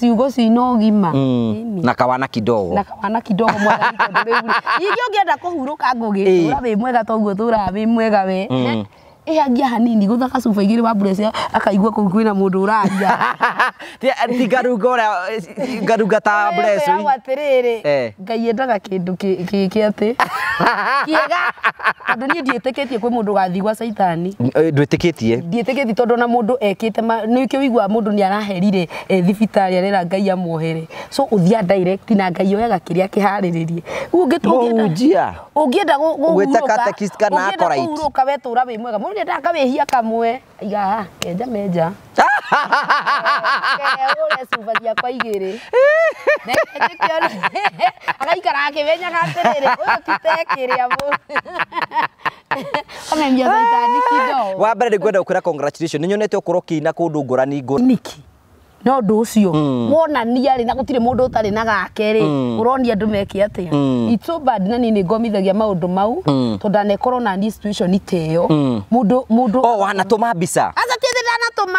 Ciugo cina ũgima. Na kawana kidogo. Na kawana kidogo mwathani tondũ rĩu ningĩ ũngĩenda kũhurũka ngũgĩ tũra wĩ mwega toguo tũraga wĩ mwega we. Ĩhangia hanini gũthaka cuba igĩrĩ wa mbura akaigua kũu kwĩna mũndũ ũraria. Ti ngarunga ũrĩa ngarunga ta mbura icio. Atĩrĩrĩ Ngai endaga kĩndũ kĩ atĩ kĩega tondũ niĩ ndiĩtĩkĩtie kwĩ mũndũ ũgathiĩ gwa caitani. Ndwĩtĩkĩtie? Ndiĩtĩkĩtie tondũ ona mũndũ ekĩte nĩkĩo ũiguaga mũndũ nĩ araherire thibitarĩ arera Ngai amuohere. So ũthiaga direct na Ngai oyaga kĩrĩa kĩharĩrĩrie. Ũngĩenda ũngĩenda kũhurũka we tũra wĩ mwega. Mũndũ nĩendaga kawĩhia kamwe aiga kenja menja. Keũre cuba ciakwa igĩrĩ. Agaikara akĩmenyaga atĩrĩrĩ ũyũ ti tekĩrĩa amemia caitani kidogo. Wa mbere nĩngwenda gũkwĩra congratulations. Nĩnyonete ũkorwo ũkĩina kũndũ ngũrani ngũrani. Nĩkĩ? No ũndũ ũcio wonania rĩ na gũtirĩ mũndũ ũtarĩ na gake rĩ ũronia andũ meke atĩa. It's so bad na niĩ nĩngomithagia maũndũ mau tondũ ndanekorwo na niĩ situation ta ĩyo. Mũndũ oh wanatũma mbica? Aca ti atĩ ndanatũma.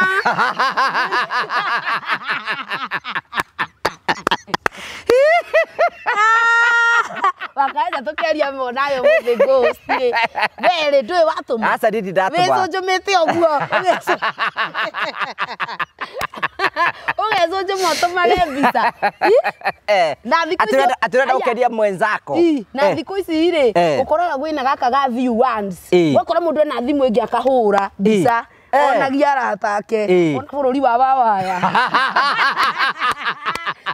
Wakaja tukiaria monayo mũthĩ ghost rĩ. We rĩ ndũĩ watũma? Aca niĩ ndatũma. Wĩcũnjũmĩte ũguo. Ũgecũnjũma ũtũmage mbica. Na thikũ ici atĩ ũrenda gũkenia mwenzako. Na thikũ ici rĩ ũkoraga kwĩna gaka ga view once. Ũgakora mũndũ ena thimũ ĩngĩ akahũra mbica onagia arata ake ona bũrũri wa wawaya.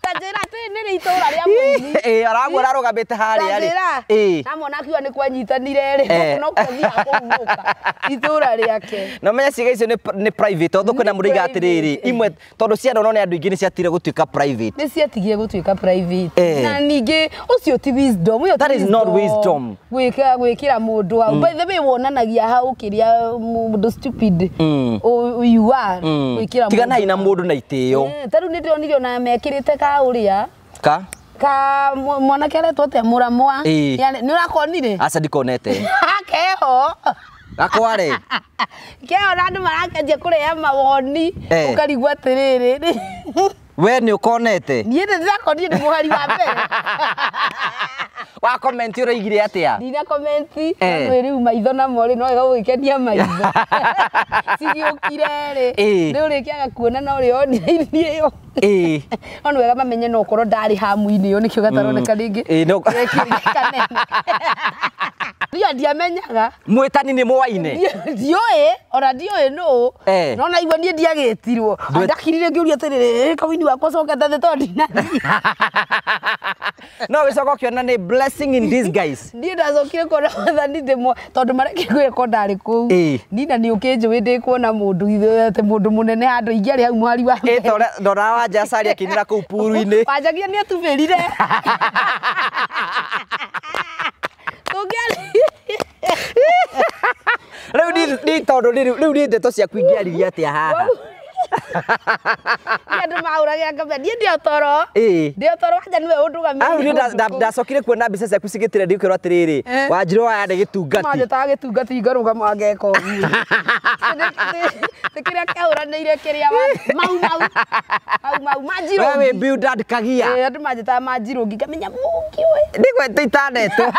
Ta njĩra atĩ nĩrĩ itũra rĩa mũini. Aramwĩra arũgamĩte harĩa rĩ. Namwona akiuga nĩ kwanyitanire rĩ no kũthiaga kũhurũka itũra rĩake. Na ũmenye ciĩga icio nĩ private tondũ kwĩna mũndũ oigaga atĩrĩrĩ imwe tondũ ciana no nĩ andũ aingĩ nĩ ciatigire gũtuĩka private. Nĩ ciatigire gũtuĩka private. Na ningĩ ũcio ti wisdom. That is not wisdom. Gwĩkĩra mũndũ hau. By the way wonanagia hau kĩrĩa mũndũ stupid you are. Gwĩkĩra mũndũ. Tiganai na mũndũ na itĩo. Ta rĩu nĩ ndĩronire ona mekĩrĩte ka ũrĩa ka ka mwanake aretwo atĩa Mũramwa. Nĩ ũrakonire? Aca ndikonete. Keho. Gakware. Keho na andũ marakenjia kũrĩa mawoni ũkarigwo atĩrĩrĩ. We nĩ ũkonete? Niĩ nĩ ndĩrakonire nĩ mũhari wa mbere. Wa comment ũraigire atĩa? Ndina comment no rĩu maitho namo rĩ no wega gũgĩkenia maitho. Cigĩũkire rĩ rĩu rĩkĩaga kuona no rĩonire ĩyo. No nĩ wega mamenye no ũkorwo ndarĩ hamu-inĩ ĩyo nĩkĩo gataroneka rĩngĩ. Niĩ ndiamenyaga. Mwĩtani nĩ mũwaine? Ndiũĩ ona ndiũĩ nũ. No naigua niĩ ndiagĩtirwo. Ndakirire ngĩũria atĩrĩrĩ kawini wakwa cokete thĩ tondũ ndinathiĩ. No gĩcoka ũkĩona nĩ blessing in disguise. Niĩ ndacokire kuona wathani ndĩmwe tondũ mareke ngwĩre ko ndarĩ kũu. Nina nĩ ũkĩnjũĩ ndĩkuona mũndũ atĩ mũndũ mũnene handũ ingĩarĩ hau mũhari wa mbere. Ndora Wanja Sari akĩinĩra kũu puru-inĩ. Wanjagia nĩ atubĩrire. Tũngĩarĩ Rĩu ni tondũ rĩu nĩ ndeto ciaku ingĩaririe atĩa haha? Niĩ andũ mahũragĩra ngambia niĩ ndĩ o toro. Ndĩ o toro Wanja nĩwe ũndũgamĩrĩire. Ndacokire kuona mbica ciaku cigĩtire ndĩkwĩrwo atĩrĩrĩ Wanjirũ aya nĩ gĩtungati. Manjĩtaga gĩtungati ngarũgama ngeka ũguo. Ti kĩrĩa kĩahũranĩire kĩrĩa mau mau mau mau Manjirũngi. We wĩ Bildad Kagia. Andũ manjĩtaga Manjirũngi ngamenya mũngi ũyũ. Nĩgwete itanetwo.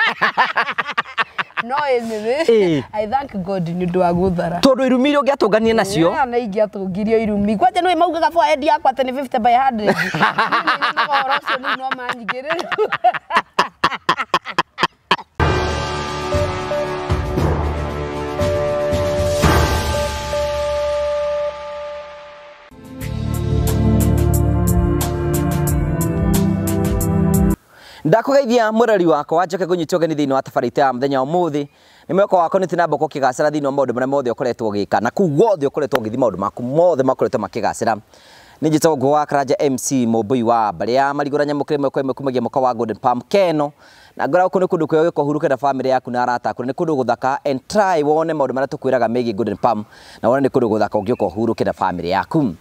No anyway, I thank God nĩ ũndũ wa gũthara. Tondũ irumi iria ũngĩatũnganie nacio. Na ingĩatũngirio irumi. Kwanja nĩũĩ maugaga forehead yakwa atĩ nĩ 50 by 100. Niĩ nĩ ũhoro ũcio rĩu no manyingĩrĩre. Ndakugeithia mwirori wakwa njoke ngunyite ũgeni thĩinĩ wa tabarĩra ya mũthenya wa ũmũthĩ. Nĩ mwĩhoko wakwa nĩ tinamba ũkĩgacĩra thĩinĩ wa maũndũ marĩa mothe ũkoretwo ũgĩka na kũu guothe ũkoretwo ũgĩthiĩ maũndũ maku mothe makoretwo makĩgacĩra. Nĩ njĩtagwo Ngũgũ wa Karanja MC Mũmbũi wa mbarĩ ya Marigũra Nyamũkĩre ĩmwe kwa ĩmwe kumagia mũka wa Golden Palm Keno. Na ngora gũkũ nĩ kũndũ kwega gũka ũhurũke na famĩlĩ yaku na arata aku. Nĩ kũndũ gũthaka and try wone maũndũ marĩa tũkwĩraga megiĩ Golden Palm na wone nĩ kũndũ gũthaka ũngĩũka ũhurũke na famĩlĩ yaku.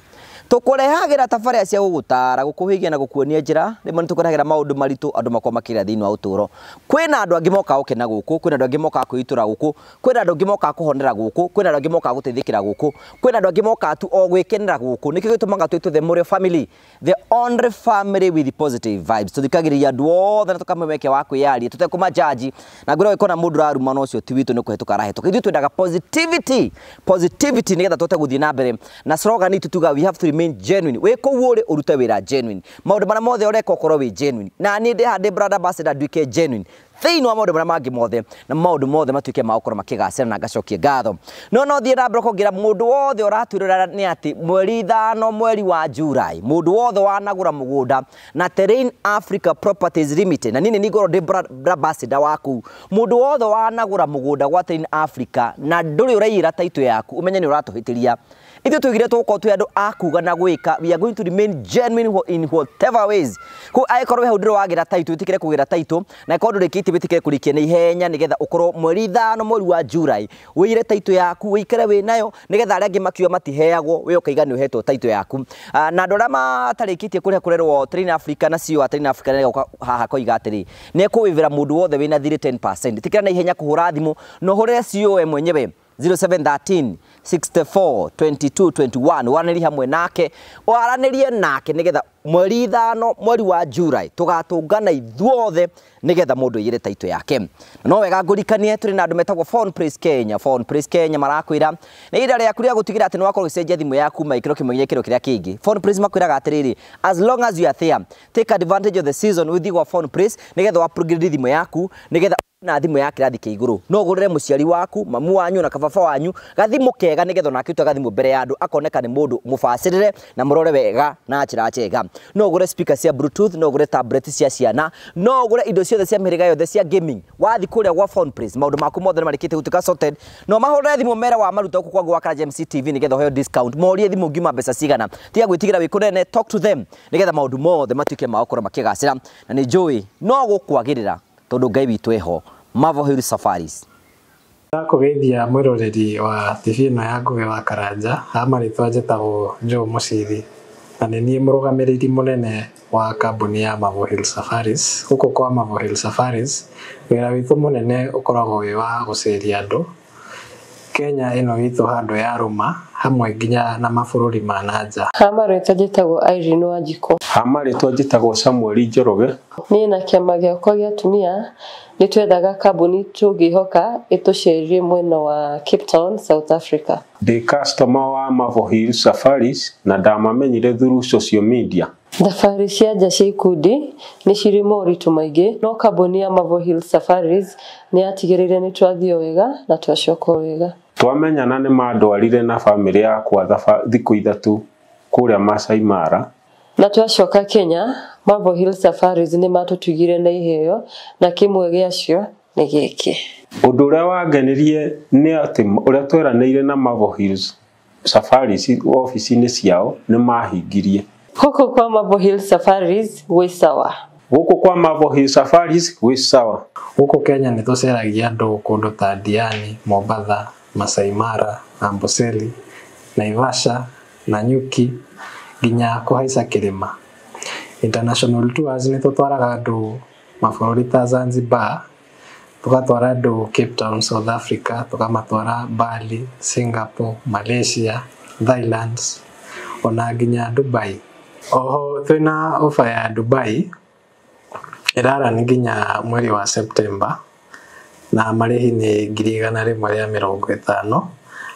Tũkũrehagĩra tabarĩra cia gũgũtara, gũkũhĩgia na gũkuonia njĩra. Rĩmwe nĩ tũkũrehagĩra maũndũ maritũ andũ makorwo makĩria thĩinĩ wa ũtũũro. Kwĩna andũ angĩ mokaga gũkena gũkũ, kwĩna andũ angĩ mokaga kwĩitũra gũkũ, kwĩna andũ angĩ mokaga kũhonera gũkũ, kwĩna andũ angĩ mokaga gũteithĩkĩra gũkũ, kwĩna andũ angĩ mokaga tu o gwĩkenera gũkũ. Nĩkĩo gĩtũmaga twĩtwo the Mũrĩo family, the only family with positive vibes. Tũthikagĩrĩria andũ othe na tũkamwe mweke wa kwĩyaria tũtekũmajaji, na ngwĩra ũgĩkona mũndũ ũraruma no ũcio ti witũ nĩ kũhetũka arahĩtũka. Ithuĩ twendaga positivity, positivity nĩgetha tũhote gũthiĩ na mbere. Na slogan itũ tuga we have to remain genuine. Wĩ kũu ũrĩ ũrute wĩra genuine, maũndũ marĩa mothe ũreka ũkorwo wĩ genuine. Na niĩ ndĩ haha ndĩ brand ambassador nduĩke genuine thĩinĩ wa maũndũ marĩa mangĩ mothe, na maũndũ mothe matuĩke ma gũkorwo makĩgacĩra na ngacokie ngatho. No no thiĩ na mbere kuongerera mũndũ wothe ũratwĩrora nĩ atĩ mweri 5 mweri wa July, mũndũ wothe wanagũra mũgũnda na Terrain Africa Properties Limited, na niĩ nĩ ngorwo ndĩ brand ambassador waku, mũndũ wothe wanagũra mũgũnda gwa Terrain Africa na ndũrĩ ũraiyĩra title yaku, ũmenye nĩ ũratũhĩtĩria. Ithuĩ tuigire tũgũkorwo twĩ andũ a kuga na gwĩka. We are going to remain genuine in whatever ways. Kũu angĩkorwo wĩ hau ndũrĩ wagĩra title, wĩtĩkĩre kũgĩra title, na angĩkorwo ndũrĩkĩtie wĩtĩkĩre kũrĩkia na ihenya nĩgetha ũkorwo mweri 5 mweri wa July wĩire title yaku, wĩikare wĩ nayo nĩgetha arĩa angĩ makiuga matiheagwo, we ũkaiga nĩ ũhetwo title yaku. Na andũ arĩa matarĩkĩtie kũrĩha kũrerwo Terrain Africa na CEO wa Terrain Africa nĩegũka haha koiga atĩrĩ, nĩekũwĩvĩra mũndũ wothe wĩna thirĩ 10%. Ĩtĩkĩra na ihenya kũhũra thimũ na ũhũrĩre CEO we mwenyewe 0713 64 22 21, waranĩrie hamwe nake, waranĩrie nake nĩgetha mweri 5 mweri wa July tũgatũngana ithuothe nĩgetha mũndũ aiyĩre title yake. No wega ngũrikanie tũrĩ na andũ metagwo Phone Place Kenya. Phone Place Kenya marakwĩra nĩ ihinda rĩaku rĩa gũtigĩrĩra atĩ nĩ wakorwo ũgĩcenjia thimũ yaku kuma gĩkĩro kĩmwe nginya gĩkĩro kĩrĩa kĩngĩ. Phone Place makwĩraga atĩrĩrĩ, as long as you are there, take advantage of the season ũthiĩ gwa Phone Place nĩgetha upgrade thimũ yaku, nĩgetha na thimũ ya kĩrathi kĩa igũrũ. No ũgũrĩre mũciari waku, mamu wanyu na kababa wanyu gathimũ kega nĩgetha onake ũtue gathimũ mbere ya andũ akoneka nĩ mũndũ mũbacĩrĩre na mũrore wega na njĩra njega. No ũgũre speaker cia bluetooth, no ũgũre tablet cia ciana, no ũgũre indo ciothe cia mĩhĩrĩga yothe cia gaming. Wathiĩ kũrĩa gwa Phone Place maũndũ maku mothe nĩmarĩkĩtie gũtuĩka sorted. No mahũrĩre thimũ mere wa maruta gũkũ kwa Ngũgĩ wa Karanja MC TV nĩgetha ũheo discount. Morie thimũ ngiuma mbeca cigana. Tiga gwĩtigĩra wĩ kũnene, talk to them nĩgetha maũndũ mothe matuĩke ma gũkorwo makĩgacĩra. Na nĩ njũĩ no gũkwagĩrĩra tondũ Ngai witũ eho. Marvel Hill Safaris. Ndakũgeithia mwĩroreri wa TV ĩno ya Ngũgĩ wa Karanja, ha marĩtwa njĩtagwo Joe Mũciri, na nĩ niĩ mũrũgamĩrĩri mũnene wa kambuni ya Marvel Hill Safaris. Gũkũ kwa Marvel Hill Safaris, wĩra witũ mũnene ũkoragwo wĩ wa gũceria andũ Kenya ĩno itũ handũ ya rũma hamwe nginya na mabũrũri ma na nja. Ha marĩtwa njĩtagwo Irene Wanjikũ. Ha marĩtwa njĩtagwo Samuel Njoroge. Niĩ na kĩama gĩakwa gĩa atumia nĩ twethaga kambuni tũngĩhoka ĩtũcerie mwena wa Cape Town, South Africa. Ndĩ customer wa Marvel Hill Safaris na ndamamenyire through social media. Thabarĩ cia nja cia ikundi nĩ cirĩ moritũ maingĩ, no kambuni ya Marvel Hill Safaris nĩ yatigĩrĩire nĩ twathiĩ wega na twacoka wega. Twamenyana nĩ mandwarire na bamĩrĩ yakwa thikũ 3 kũrĩa Masai Mara. Na twacoka Kenya, Marvel Hill Safaris nĩ matũtugire na iheo na kĩmwe gĩacio nĩ gĩkĩ. Ũndũ ũrĩa wangenirie nĩ atĩ ũrĩa tweranĩire na Marvel Hills Safaris ofici-inĩ ciao nĩ mahingirie. Gũkũ kwa Marvel Hill Safaris gwĩ sawa. Gũkũ kwa Marvel Hill Safaris gwĩ sawa. Gũkũ Kenya nĩ tũceragia andũ kũndũ ta Diani, Mombatha, Masai Mara, Amboseli, Naivasha, Nanyuki nginya kũhaica kĩrĩma. International tours nĩ tũtwaraga andũ mabũrũri ta Zanzibar, tũgatwara andũ Cape Town, South Africa, tũkamatwara Bali, Singapore, Malaysia, Thailand ona nginya Dubai. Oho twĩna offer ya Dubai ĩrarani nginya mweri wa September na marĩhi nĩ 150,000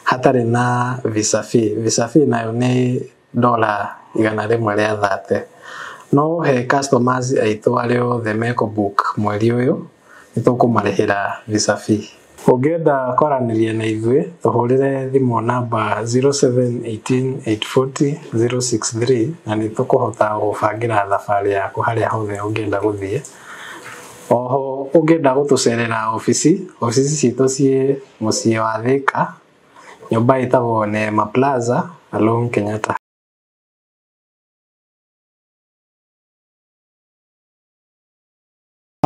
hatarĩ na visa fee. Visa fee nayo nĩ $130. No he customers aitũ arĩa othe mekũ book mweri ũyũ nĩ tũkũmarĩhĩra visa fee. Ũngĩenda kwaranĩria na ithuĩ tũhũrĩre thimũ namba 0718 840 063 na nĩ tũkũhota gũbangĩra thabarĩ yaku harĩa hothe ũngĩenda gũthiĩ. Oho ũngĩenda gũtũcerera ofici, ofici citũ ciĩ mũciĩ wa Thika, nyũmba ĩtagwo Neema Plaza along Kenyatta.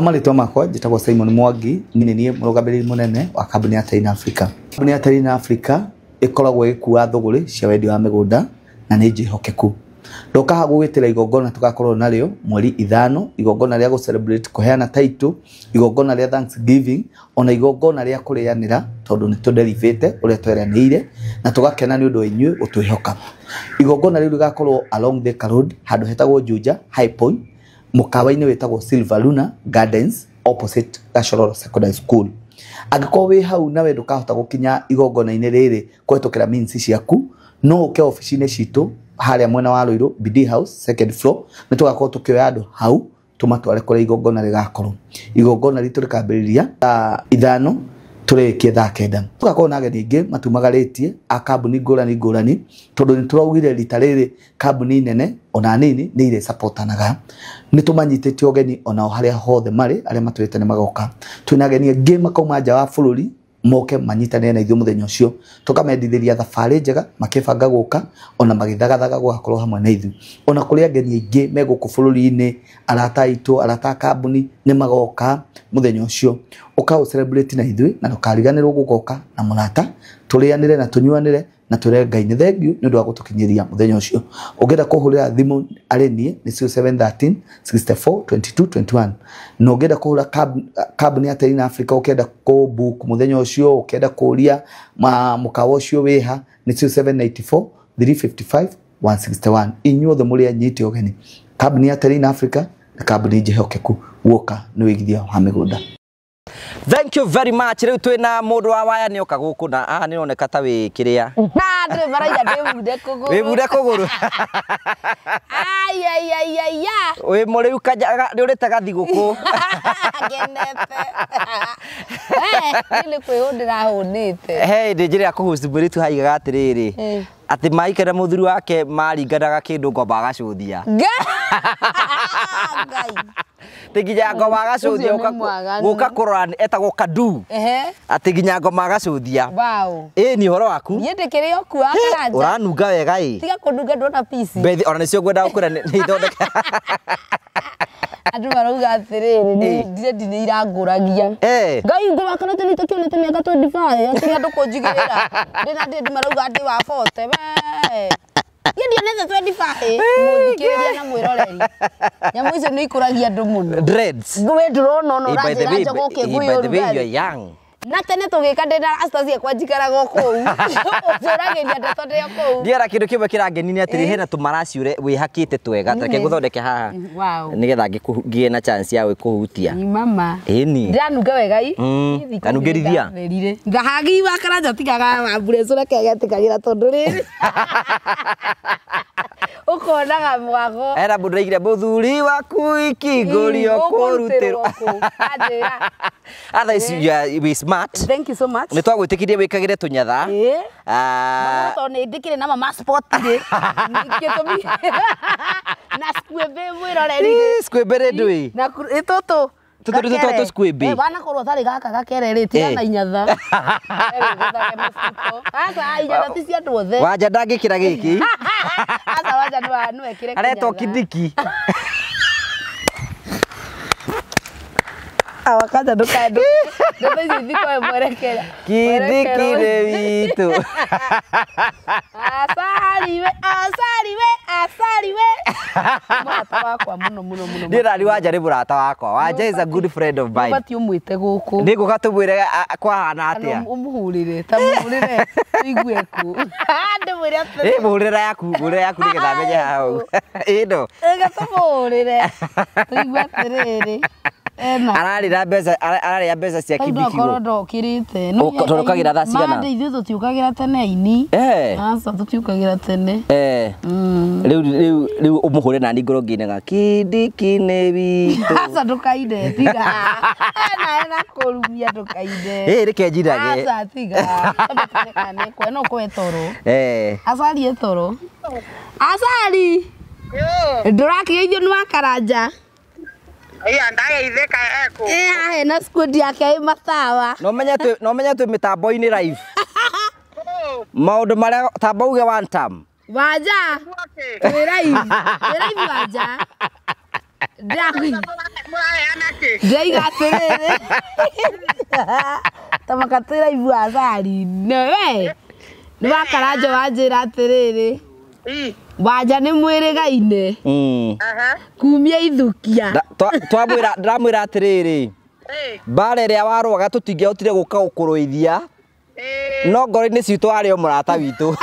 Marĩtwa makwa njĩtagwo Simon Mwangi, niĩ nĩ niĩ mũrũgamĩrĩri mũnene wa kambuni ya Terrain Africa. Kambuni ya Terrain Africa ĩkoragwo ĩgĩkua thũgũrĩ cia wendia wa mĩgũnda na nĩ njĩhokeku. Ndoka gũgĩtĩra igongona tugakorwo narĩo mweri 5, igongona rĩa gũ celebrate kũheana title, igongona rĩa Thanksgiving, ona igongona rĩa kũrĩanĩra tondũ nĩ tũderivĩte ũrĩa tweranĩire na tũgakena nĩ ũndũ wa inyuĩ gũtwĩhoka. Igongona rĩu rĩgakorwo along Thika Road handũ hetagwo Juja High Point, mũkawa-inĩ wĩtagwo Silver Luna Gardens opposite Gachororo Secondary School. Angĩkorwo wĩ hau nawe ndũkahota gũkinya igongona-inĩ rĩrĩ kũhetũkĩra means ciaku, no ũke obici-inĩ citũ harĩa mwena wa Ruiru BD House second floor, nĩ tũgakorwo tũkĩoya andũ hau tũmatware kũrĩa igongona rĩgakorwo. Igongona ritũ rĩkambĩrĩria thaa 5 tũrĩkie thaa 9. Tũgakorwo na ageni aingĩ matumagarĩtie a kambuni ngũrani ngũrani, tondũ nĩ tũraugire rita rĩrĩ kambuni nene ona nini nĩ irĩ supportanaga. Nĩ tũmanyitĩte ũgeni onao harĩa hothe marĩ, arĩa matwĩrĩte nĩ magoka. Twĩna ageni aingĩ makauma nja wa bũrũri moke manyitanĩre na ithuĩ mũthenya ũcio, tũkamendithĩria thabarĩ njega makĩbanga gũka ona magĩthagathaga gũgakorwo hamwe na ithuĩ. Ona kũrĩ ageni aingĩ me gũkũ bũrũri-inĩ, arata aitũ, arata a kambuni nĩ magoka mũthenya ũcio. Ũka ũ celebrate na ithuĩ na ndũkariganĩrwo gũgoka na mũrata, tũrĩanĩre na tũnyuanĩre na twĩre Ngai nĩ thengiũ nĩ ũndũ wa gũtũkinyĩria mũthenya ũcio. Ũngĩenda kũhũrĩra thimũ arĩ niĩ nĩ 0713 64 22 21. Na ũngĩenda kũhũra kambuni ya Terina Africa, ũkĩenda kũ book mũthenya ũcio, ũkĩenda kũũria mũkawa ũcio wĩha, nĩ 0794 355 161. Inyuothe mũrĩ anyite ũgeni. Kambuni ya Terina Africa nĩ kambuni njĩhokeku, guoka nĩ wĩigithia wa mĩgũnda. Thank you very much. Rĩu twĩna mũndũ wa waya nĩ oka gũkũ na haha nĩ roneka ta wĩ kĩrĩa. Na ndĩ maraiga ndĩmunde kũgũrũ. Wĩmunde kũgũrũ. Ai ai ai ai ya. Wĩ mũrĩu kanja nĩ ũrĩte gathigũkũ. Ngenete. Eh, nĩ kwĩhũndĩra hũnĩte. He ndĩ njĩra ya kũhost mũirĩtu haigaga atĩrĩrĩ. Atĩ Mike na mũthuri wake maringanaga kĩndũ ngomba agacũthia. Ngai. Atĩ nginya ngoma agacũthia gũka kũrora etagwo Kadu. Atĩ nginya ngoma agacũthia. Wow. Ĩ ni ũhoro waku? Niĩ ndĩkĩrĩ o kuo Karanja. Ũranunga wega ĩ. Tiga kũnunga ndona pici. Bethi ona nĩcio ngwendaga gũkwĩra nĩ ithondeka. Andũ marauga atĩrĩrĩ nĩ nĩ irangũragia. Ngai ngoma kana tene tũkĩonete mĩaka 25 atĩ andũ kũnjigĩrĩra. Ndĩna ndĩ marauga ndĩ wa 40 we. Niĩ ndionete 25 mũthikĩrĩria na mwĩroreri. Nyamũ icio nĩ ikũragia andũ mũno. Dreads. We ndũrona ona ũranjĩra njogo ũkĩngũyũ. By the way you are young. Na tene tũgĩka ndĩ na asta ciakwa njikaraga o kũu. Ũtũragĩria ndeto ndĩ o kũu. Ndiara kĩndũ kĩmwe kĩrangenia nĩ atĩrĩ hena tũmaraci wĩhakĩte twega. Reke ngũthondeke haha. Wow. Nĩgetha ngĩe na chance ya kũhutia. Ni mama. Ĩni. Ndĩranunga wega i. Ndanungĩrithia. Ngahagi wa Karanja tigaga mburecu reke getĩkagĩra tondũ rĩrĩ. Ũkonaga mwago. Era mũndũ aigire mũthuri waku ikingũrio kũrutĩrwo. Anjĩra. Otherwise you are be smart. Thank you so much. Nĩ twagwĩtĩkirie wĩkagĩre tũnyatha. Ĩĩ. Tondũ nĩ ndĩkĩrĩ na mama sport rĩ. Gĩtũmi. Na squebe mwĩroreri rĩ. Squebe rĩ ndũĩ. Na tũtũ. Tũtũ nĩ tũtũ squebe. Wanakorwo ũtarĩ gaka gakere rĩ tiga na inyatha. Aca inyatha ti cia andũ othe. Wanja ndangĩkĩra gĩkĩ. Aca wanja no ekĩre kĩnyatha. Aretwo Kindiki. Awakata ndukae ndeto ici ithikwae mwerekera. Kindiki nĩ witũ. Asari we, asari we, asari we. Mũrata wakwa mũno mũno mũno. Niĩ nani Wanja nĩ mũrata wakwa. Wanja is a good friend of mine. Ũbatiĩ ũmwĩte gũkũ. Nĩ ngũka tũmwĩre kwahana atĩa. Ũmũhũrĩre, ta mũhũrĩre tũigue kũ. Ndĩmwĩre atĩrĩ. Ĩ mũhũrĩre yaku, mũhũrĩre yaku nĩgetha amenye hau. Ĩ no. Ĩga tũmũhũrĩre tũigue atĩrĩrĩ. Ararĩra mbeca, ararĩa mbeca cia Kindiki. No ndokĩrĩte. Tondũ ũkagĩra thaa cigana? Mande ithuĩ tũtiũkagĩra tene ini. Aca tũtiũkagĩra tene. Rĩu rĩu rĩu ũmũhũre nani ngoro ngĩinaga Kindiki nĩ witũ. Aca ndũkaine tiga. Ena kũrumia ndũkaine. Ĩ reke njinage. Aca tiga. No kwe toro. Acari e toro. Acari. Ndũrakĩgeithio nĩ wa Karanja. Iya ndageithĩka ekũ. Ĩ haha na squad yake ĩ matawa. No menye twĩ mĩtambo-inĩ live. Maũndũ marĩa tamba uge one term. Wanja. Twĩ live. Twĩ live Wanja. Ndĩraiga atĩrĩrĩ. Ta maka twĩ live Acari. We. Nĩ wa Karanja wanjĩra atĩrĩrĩ. Wanja nĩ mwĩrĩgaine. Kumia ithukia. Twamwĩra ndĩramwĩra atĩrĩrĩ. Mbara ĩrĩa warũaga tũtingĩahotire gũka gũkũrũithia. No ngoro-inĩ citũ arĩ o mũrata witũ.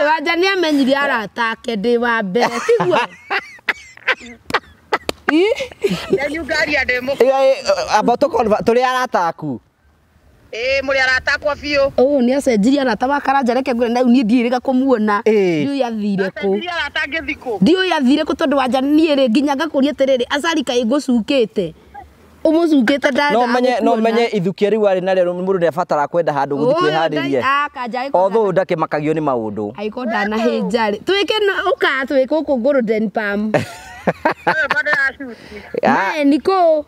Wanja nĩ amenyire arata ake ndĩ wa mbere tiguo. Tũrĩ arata aku. Mũrĩ arata akwa biũ. Ũũ nĩ acenjirie arata wa Karanja reke ngwĩre na rĩu niĩ ndiĩrĩga kũmuona. Ndiũĩ athire kũ. Ndiũĩ athire kũ tondũ Wanja niĩ rĩ nginya ngakũria atĩrĩrĩ acari kaĩ ngũcukĩte. Ũmũcukĩte No menye ithukia rĩu arĩ narĩo mũndũ nĩabatara kwenda handũ gũthiĩ kwĩharĩria. Although ndakĩmakagio nĩ maũndũ. Angĩkorwo ndanahĩnja rĩ. Twĩke ũka twĩ gũkũ Golden Palm. Mae nĩ kũ?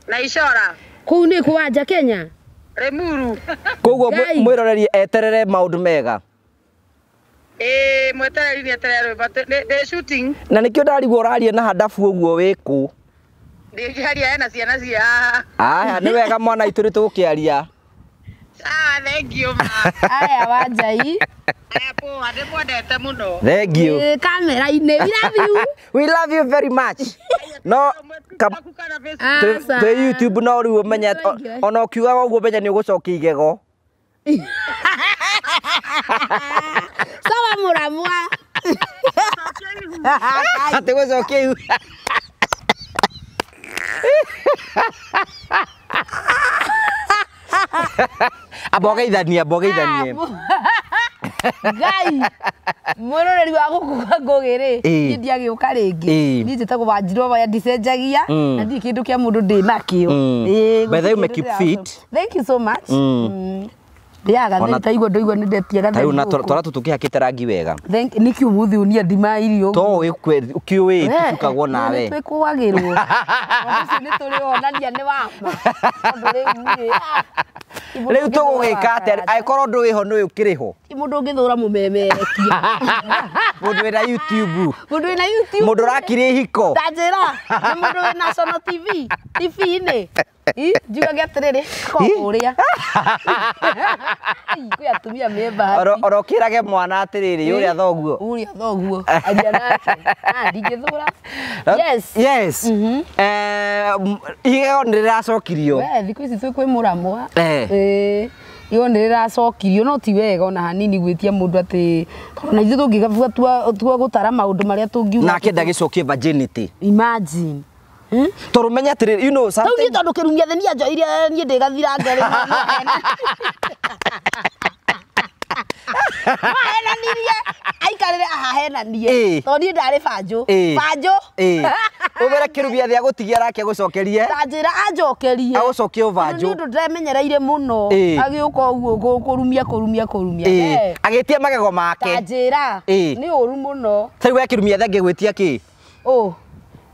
Na Icora. Kũu nĩ kũ Wanja Kenya? Limuru. Koguo mwĩroreri eterere maũndũ mega. Mwetereri nĩ eterere rwĩmbo ndĩ shooting. Na nĩkĩo ndarigwo ũraria na handabu ũguo wĩ kũ? Ndĩkĩaria hena ciana cia haha. Aya nĩ wega mwana itũ nĩtũgũkĩaria. Sawa, thank you ma. Aya Wanjai. Aya poa, ndĩmwendete mũno. Thank you. Kamera-inĩ, we love you. We love you very much. No twĩ YouTube no rĩu ũmenye ona ũkiugaga ũguo ũmenye nĩ ũgũcokia igego. Sawa mũramwa. Atĩ gũcokia ihu. Amba ũgeithanie. Ngai mwĩroreri wa gũkũ kwa Ngũgĩ rĩ niĩ ndiagĩũka rĩngĩ niĩ njĩtagwo Wanjirũ Waya ndicenjagia na ndirĩ kĩndũ kĩa mũndũ ndĩ nakĩo. By the way, you keep fit. Thank you so much. Ndĩaga thĩ taigua ndũigua nĩ ndetia gatheri. Tarĩu na twara tũtũkĩhakĩte rangi wega. Thank nĩkĩ ũmũthĩ ũnia ndima irio. To ũkĩũĩ tũcukagwo nawe. Twĩkũagĩrwo. Ũndũ ũcio nĩ tũrĩwonania nĩ wa ma. Tondũ rĩu rĩ rĩu tũgũgĩka atĩa angĩkorwo ndũĩ ho nĩũĩ ũkĩrĩ ho. Ti mũndũ ũngĩthũra mũmemerekia. Mũndũ wĩna YouTube. Mũndũ wĩna YouTube. Mũndũ ũrakirie ihiko. Ta njĩra nĩ mũndũ wĩ National TV. TV-inĩ. Njugage atĩrĩrĩ ko ũrĩa. Kwĩ atumia me bahati. Oro ũkĩrage mwana atĩrĩrĩ ũrĩa thoguo. Ũrĩa thoguo. Aria nake. Ndingĩthũra. Yes. Yes. Igego nĩ rĩracokirio. We thikũ ici twĩ kwĩ mũramwa. Igego nĩ rĩracokirio no ti wega ona hanini gwĩtia mũndũ atĩ tondũ na ithuĩ tũngĩgabua tua gũtara maũndũ marĩa tũngiuga. Nake ndagĩcokie virginity. Imagine. Tondũ menya atĩrĩrĩ you know something. Rĩu niĩ tondũ kĩrumia thĩ nianjoire niĩ ndĩgathira ngerĩ. Mahenanirie aikarĩre ahahenanie tondũ niĩ ndarĩ banjũ. Banjũ. Ũmere kĩrumia thĩ agũtigia arake agũcokerie. Ta njĩra anjokerie. Agũcokie ũbanjũ. Nĩ ũndũ ndĩremenyereire mũno. Agĩũka ũguo kũrumia kũrumia kũrumia. Agĩtia magego make. Ta njĩra. Nĩ ũru mũno. Tarĩu we kĩrumia thĩ angĩgwĩtia kĩ? Ũ.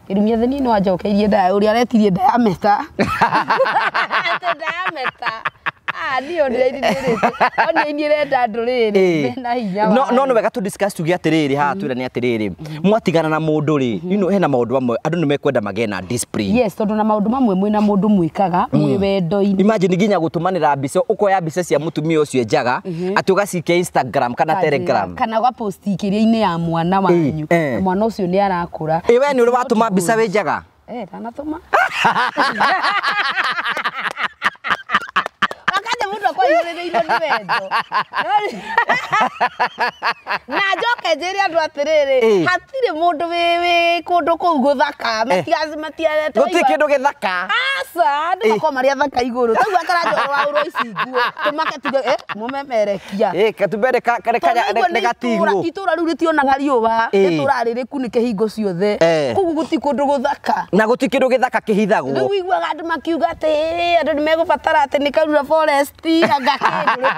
Kĩrumia thĩ niĩ no anjokeirie nda ũrĩa aretirie diameter. Atĩ diameter. No nĩ wega tũ discuss tuge atĩrĩrĩ haha twĩra nĩ atĩrĩrĩ mwatigana na mũndũ rĩ you know hena maũndũ mamwe andũ nĩ mekwenda magĩe na discipline. Yes, tondũ na maũndũ mamwe mwĩna mũndũ mwĩkaga mwĩ wendo-inĩ. Imagine nginya gũtũmanĩra mbica ũkoya mbica cia mũtumia ũcio njaga atĩ ũgacikia Instagram kana Telegram kana ũgapost kĩrĩa-inĩ ya mwana wanyu na mwana ũcio nĩ arakũra. Ĩ we nĩ ũrĩ watũma mbica wĩ njaga? Ndanatũma. Kwa nĩ wendo. Na njoke njĩre andũ atĩrĩrĩ hatirĩ mũndũ wĩ kũndũ kũu gũthaka matigaci gũtirĩ kĩndũ gĩthaka. Aca andũ makoragwo marĩ athaka igũrũ taguo Akaranja ũraũrwo ici nguo tũmake tuge mũmemerekia. Tumbe nĩ gatigwo. Itũra rĩu rĩtionaga riũa itũra rĩrĩ kunĩke hingo ciothe koguo gũtirĩ kũndũ gũthaka. Na gũtirĩ kĩndũ gĩthaka kĩhithagwo. Rĩu ũiguaga andũ makiuga atĩ andũ nĩ megũbatara atĩ nĩ Karura Forest anga kĩndũ.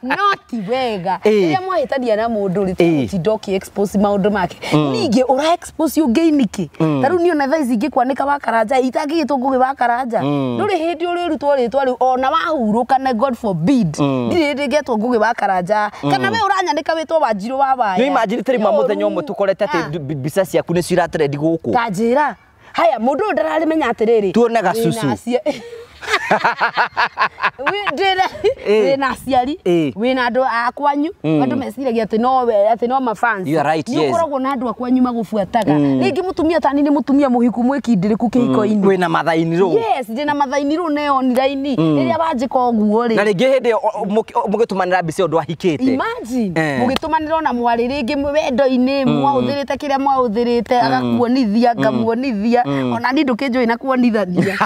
No ti wega rĩrĩa mwahĩtania na mũndũ rĩ tũtinda ũkĩ expose maũndũ make. Ningĩ ũra expose ũngĩ nĩkĩ? Ta rĩu niĩ ona thaa ici ingĩkwanĩka wa Karanja itangĩgĩtwo Ngũgĩ wa Karanja ndũrĩ hĩndĩ ũrĩrutwo rĩtwa rĩu ona wahurũka na God forbid ndirĩ hĩndĩ ngetwo Ngũgĩ wa Karanja kana we ũranyanĩka wĩtwo Wanjirũ wa Waya. Nĩ imagine tĩrĩ mũthenya ũmwe tũkorete atĩ mbica ciaku nĩ ciratrend gũkũ. Ta njĩra Haya mũndũ ũyũ ndararimenya atĩrĩrĩ. Tuone gacucu. Wĩna aciari, wĩna andũ a kwanyu, andũ meciragia atĩ no we, atĩ no mafans. You are right, yes. Nĩ ũkoragwo na andũ a kwanyu magũbuataga. Rĩngĩ mũtumia tani nĩ mũtumia mũhiku mwĩkindĩrĩku kĩhiko-inĩ. Wĩna mathainirũ. Yes, ndĩna mathainirũ na online. Rĩrĩa wanjĩka ũguo rĩ. Na rĩngĩ hĩndĩ mũgĩtũmanĩra mbica ũndũ ahikĩte. Imagine mũgĩtũmanĩra ona mwarĩ rĩngĩ wendo-inĩ mwaũthĩrĩte kĩrĩa mwaũthĩrĩte agakuonithia ngamuonithia ona niĩ ndũkĩnjũĩ na kuonithania.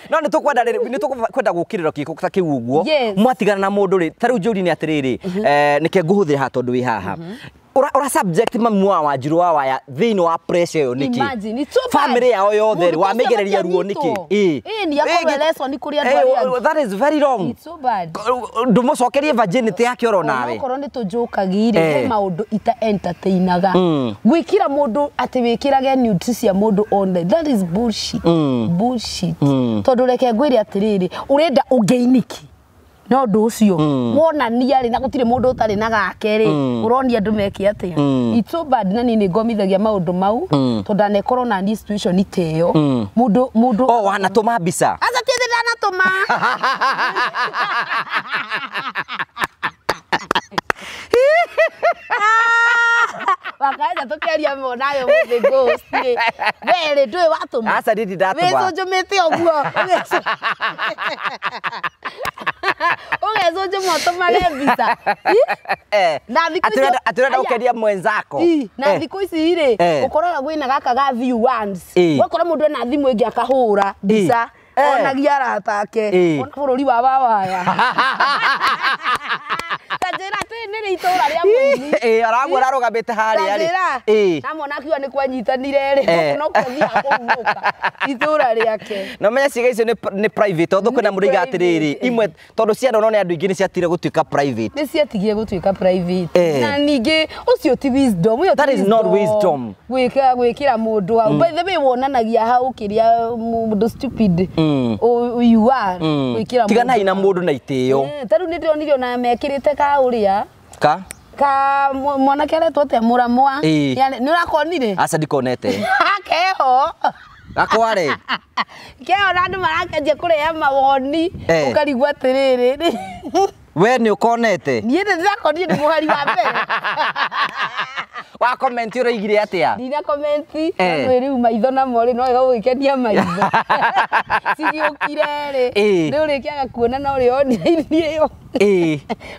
No nĩ tũkwenda rĩrĩ nĩ tũkwenda gũkĩrĩra kĩko ta kĩu ũguo mwatigana na mũndũ rĩ ta rĩu njũri nĩ atĩrĩrĩ nĩke ngũhũthĩra haha tondũ wĩ haha ura subject mamu wa Wanjiru wa Waya thĩinĩ wa pressure ĩyo nĩkĩ? Imagine, it's so bad. Family yao yothe rĩ wamĩgereria ruo nĩkĩ? Ĩĩ ni akorwo lesson kũrĩ andũ arĩa angĩ. That is very wrong. It's so bad. Ndũmũcokerie virginity yake oro nawe. Onokorwo nĩ tũnjũkagi rĩ he maũndũ ita entertainaga. Gwĩkĩra mũndũ atĩ wĩkĩrage nudes cia mũndũ online, that is bullshit. Bullshit. Tondũ reke ngwĩre atĩrĩrĩ ũrenda ũngĩinĩki no ũndũ ũcio wonania rĩ na gũtirĩ mũndũ ũtarĩ na gake rĩ ũronia andũ meke atĩa. It's so bad na niĩ nĩ ngomithagia maũndũ mau tondũ ndanekorwo na niĩ situation ta ĩyo mũndũ o wanatũma mbica. Aca ti atĩ ndanatũma. Wakaja tũkĩaria nayo mũthĩ ghost rĩ we rĩ ndũĩ watũma. Aca niĩ ndatũma. Wĩcũnjũmĩte ũguo ũgecũnjũma ũtũmage mbica. Na thikũ ici atĩ ũrenda gũkenia mwenzako. Na thikũ ici rĩ ũkoraga kwĩna gaka ga view once ũgakora mũndũ ena thimũ ĩngĩ akahũra mbica onagia arata ake ona bũrũri wa Wawaya. Ta njĩra atĩ nĩ rĩ itũra rĩa mũini. Araguo ararũgamĩte harĩa rĩ. Na mwana akiuga nĩ kwanyitanire rĩ no kũthiaga kũhurũka itũra rĩake. Na ũmenye ciĩga icio nĩ private tondũ kwĩna mũndũ oigaga atĩrĩrĩ imwe tondũ ciana no nĩ andũ aingĩ nĩ ciatigire gũtuĩka private. Nĩ ciatigire gũtuĩka private. Na ningĩ ũcio ti wisdom. Ũyũ That is not wisdom. Gwĩkĩra mũndũ hau. By the way wonanagia hau kĩrĩa mũndũ stupid you are. Gwĩkĩra mũndũ. Tiganai na mũndũ na itĩo. Ta rĩu nĩ ndĩronire ona mekĩrĩte ka ũrĩa ka ka mwanake aretwo atĩa Mũramwa nĩ ũrakonire? Aca ndikonete. Keho gakware keho na andũ marakenjia kũrĩa mawoni ũkarigwo atĩrĩrĩ we nĩ ũkonete? Niĩ nĩ ndĩrakonire nĩ mũhari wa mbere. Wa comment ũroigire atĩa? Ndina comment no rĩu maitho namo rĩ no wega gũgĩkenia maitho. Cigĩũkire rĩ nĩ ũrĩkĩaga kuona na ũrĩa onire ĩyo.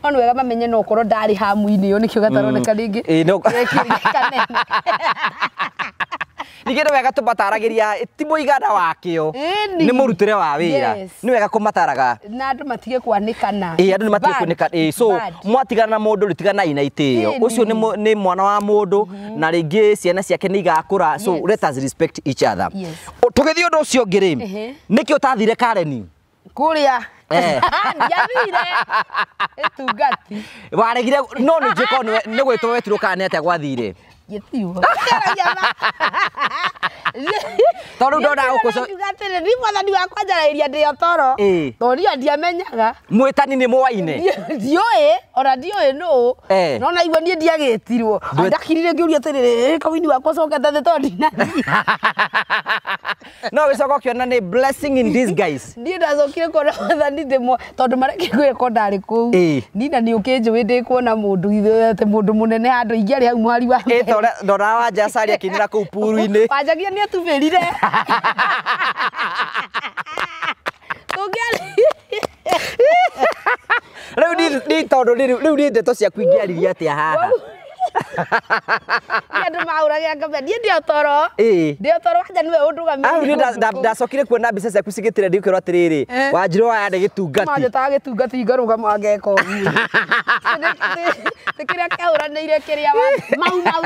No nĩ wega mamenye no ũkorwo ndarĩ hamu-inĩ ĩyo nĩkĩo gataroneka rĩngĩ. Ningĩ nĩ wega tũmataragĩria ti mũigana wakĩo nĩ mũrutĩre wa wĩra nĩ wega kũmataraga na andũ matige kwanĩkana. Andũ nĩ matige kwanĩkana. So mwatigana na mũndũ rĩ tiganai na itĩo ũcio nĩ mwana wa mũndũ na rĩngĩ ciana ciake nĩ igakũra so let us respect each other. Tũgĩthiĩ ũndũ ũcio ũngĩ rĩ nĩkĩ ũtathire Karen kũrĩa? Ndiathire ĩtungati waregire no nĩ njĩko nĩ gwĩtwo wetirwo kana nĩ atĩa gwathire? Gĩtiugo. Tondũ ndona gũkũ atĩrĩ ni mwathani wakwa njaragĩria ndĩ o toro tondũ niĩ ndiamenyaga mwĩtani nĩ mwaine ndiũĩ ona ndiũĩ nũ no naigua niĩ ndiagĩtirwo ndakirire ngĩũria atĩrĩrĩ kawini wakwa cokete thĩ tondũ ndinathiĩ. No gĩcoka ũkĩona nĩ blessing in disguise. Niĩ ndacokire kuona mwathani ndĩmwe tondũ mareke gwĩko ndarĩ kũu nina nĩ ũkĩnjũĩ ndĩkuona mũndũ atĩ mũndũ mũnene handũ ingĩarĩ hau mũhari wa mbere. Ndona Wanja Cari akĩinĩra kũu puru-inĩ. Wanjagia nĩ atubĩrire. Tũngĩarĩ rĩu ni tondũ rĩu nĩ ndeto ciaku ingĩaririe atĩa haha? Nĩ andũ mahũragĩra ngambia niĩ ndĩ o toro. Ndĩ o toro Wanja nĩwe ũndũgamĩrĩire. Rĩu ndacokire kuona mbica ciaku cigĩtire ndĩkwĩrwo atĩrĩrĩ Wanjiru wa Waya nĩ gĩtungati. Manjĩtaga gĩtungati ngarũgama ngeka ũguo. Ti kĩrĩa kĩahũranĩire kĩrĩa mau mau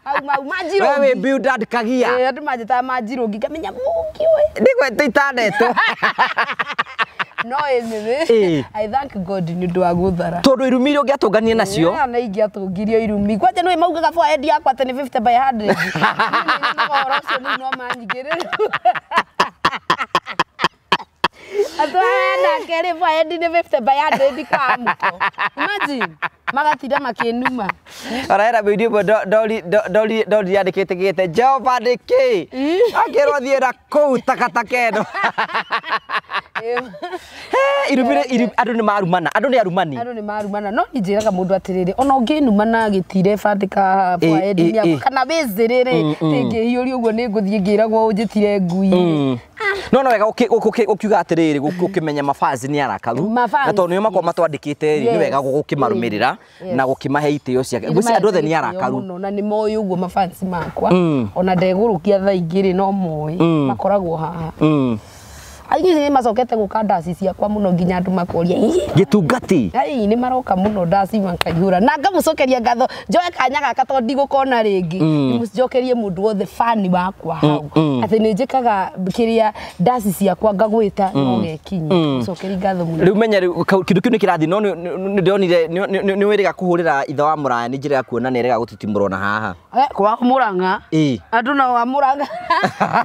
mau mau Manjirũngi. We wĩ Bildad Kagia. Andũ manjĩtaga Manjirũngi ngamenya mũngi ũyũ. Nĩgwetwo itanetwo. No anyway, I thank God nĩ ũndũ wa gũthara. Tondũ irumi iria ũngĩatũnganie nacio. Na ingĩatũngirio irumi. Kwanja nĩũĩ maugaga forehead yakwa atĩ nĩ 50 by 100. Niĩ nĩ ũhoro ũcio rĩu no manyingĩrĩre. Atũ aya nake rĩ forehead nĩ 50 by 100 kwa mũko. Imagine. Magatinda makĩnuma. Arera video ndori ndori ndori yandĩkĩte gĩte Jehova nĩkĩ akĩrwo thiĩ na kũu takataka ĩno. Irumire andũ nĩ marumana, andũ nĩ arumani. Andũ nĩ marumana, no niĩ njĩraga mũndũ atĩrĩrĩ, ona ũngĩnuma na gĩtire bandĩka forehead yakwa kana wĩzĩrĩre tingĩhiũria ũguo nĩ ngũthiĩ ngĩragwo ũnjĩtire ngui. No no wega ũkiuga atĩrĩrĩ gũkĩmenya mafansi nĩ arakaru na tondũ nĩo makorwo matwandĩkĩte rĩ, nĩ wega gũkĩmarũmĩrĩra na gũkĩmahe itĩo ciake. Ngwĩciria andũ othe nĩ arakaru mũno na nĩ moĩ ũguo mafansi makwa, ona ndegũrũkia thaa igĩrĩ no moĩ makoragwo haha. Aingĩ nĩ macokete gũka ndaci ciakwa mũno nginya andũ makoria gĩtungati. Ai nĩ maroka mũno ndaci makaihũra na ngamũcokeria ngatho, njoe kanya gaka tondũ ndigũkona rĩngĩ, ndĩmũcokerie mũndũ wothe fani wakwa hau atĩ nĩ njĩkaga kĩrĩa ndaci ciakwa ngagwĩta no gekinyi mũcokerie ngatho mũno. Rĩu menya rĩu kĩndũ kĩu nĩ kĩrathiĩ, no nĩ ndonire nĩ wĩrĩga kũhũrĩra ithe wa Mũraya nĩ njĩra ya kuona nĩ erega gũtitimũrwo na haha. Kwa Mũrang'a andũ no wa Mũrang'a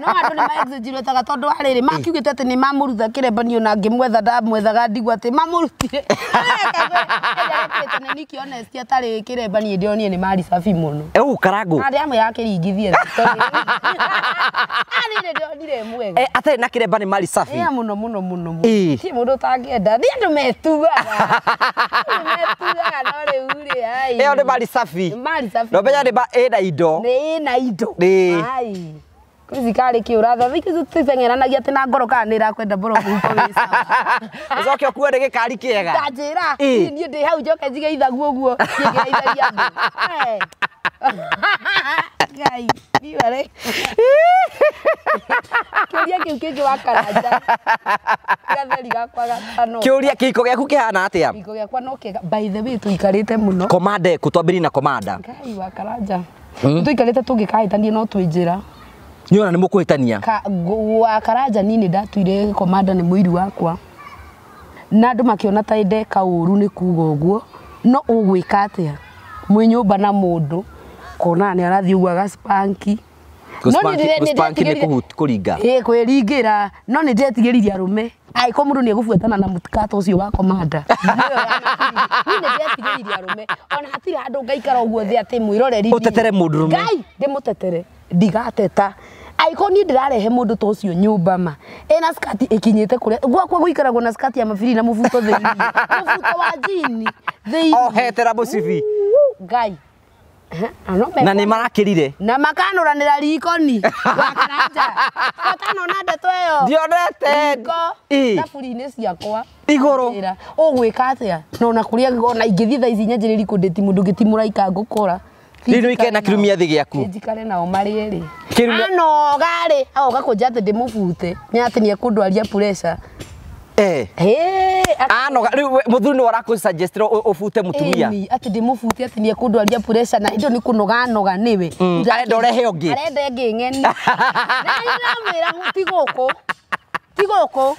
no andũ nĩ maexaggerataga tondũ wa rĩrĩ makiugĩte atĩ nĩ mamũruta kĩrembanio na ngĩmwetha ndamwethaga ndigua atĩ mamũrutire. Nĩ niki honest atarĩ kĩrembanio ndĩronire nĩ mari safi mũno. Karangũ arĩa amwe yakĩringithia tondũ arĩ ndĩronire mwega. Atarĩ na kĩremba nĩ mari safi. Mũno mũno mũno mũno. Ti mũndũ ũtangĩenda nĩ andũ metugaga. Metugaga no rĩu rĩ ai. Ĩyo nĩ mari safi. Mari safi. No menya nĩ ĩna indo. Nĩ ĩna indo. Ai. Kwĩci karĩ kĩ ũratha thikũ tũteng'eranagia atĩ na ngoro kana nĩ ĩrakwenda mboro mũhuko wĩ sawa. Ũcoke ũkue nĩ gĩkari kĩega. Ta njĩra niĩ ndĩ hau njoke njige ithagu ũguo niĩ ngĩgeithagia andũ. Ngai niware. Kĩũria kĩu kĩngĩ wa Karanja. Gatheri gakwa gatano. Kĩũria kĩhiko gĩaku kĩhana atĩa? Kĩhiko gĩakwa no kĩega. By the way tũikarĩte mũno. Komanda ĩkũ? Twambĩrĩrie na komanda. Ngai wa Karanja. Tũikarĩte tũngĩkahĩtania no twĩ njĩra. Nĩ ona nĩ mũkũhĩtania. Wa Karanja niĩ nĩ ndatuire komanda nĩ mũiru wakwa. Na andũ makĩona ta ndeka ũru nĩ kuga ũguo, no ũgwĩka atĩa? Mwĩ nyũmba na mũndũ kona nĩ arathiĩ ũguo agaspanki. Gũspanki nĩ kũringa. Ĩĩ kwĩringĩra, no nĩ ndĩretigĩrire arũme. Angĩkorwo mũndũ nĩ egũbuatana na mũtikato ũcio wa komanda. Niĩ nĩ ndĩretigĩrire arũme. Ona hatirĩ handũ ngaikara ũguo thĩ atĩ mwĩroreri. Ũtetere mũndũrũme. Ngai ndĩmũtetere ndigateta. Angĩkorwo niĩ ndĩrarehe mũndũ ta ũcio nyũmba ma ĩna skati ĩkinyĩte kũrĩa gwakwa gũikaragwo na skati ya mabiri na mũbuto thĩinĩ, mũbuto wa jini thĩinĩ, ohete na mũcibi. Ngai na nĩ marakĩrire na makanũranĩra rikoni wa Karanja. Watanona ndeto ĩyo ndionete riko thaburi-inĩ ciakwa igũrũ. Ũgwĩka atĩa? Na ona kũrĩa ona ingĩthiĩ thaa ici nyanjĩrĩrie kũndĩti mũndũ ngĩtimũraika ngũkora. Rĩu nĩ ũikare na kĩrumia thĩ gĩaku. Njikare nao marĩ erĩ. Anoga rĩ, agoka kũnjĩra atĩ ndĩmũbute, nĩ atĩ nĩ ekũndwaria pressure. Anoga rĩu mũthuri nĩwe ũrakũ-suggest ũbute mũtumia. Atĩ ndĩmũbute atĩ nĩ ekũndwaria pressure na hĩndĩ ĩyo nĩ kũnoga anoga nĩwe. Arenda ũrehe ũngĩ. Arenda ĩngĩ ng'eni. Na ndĩramwĩra ti gũkũ. Ti gũkũ.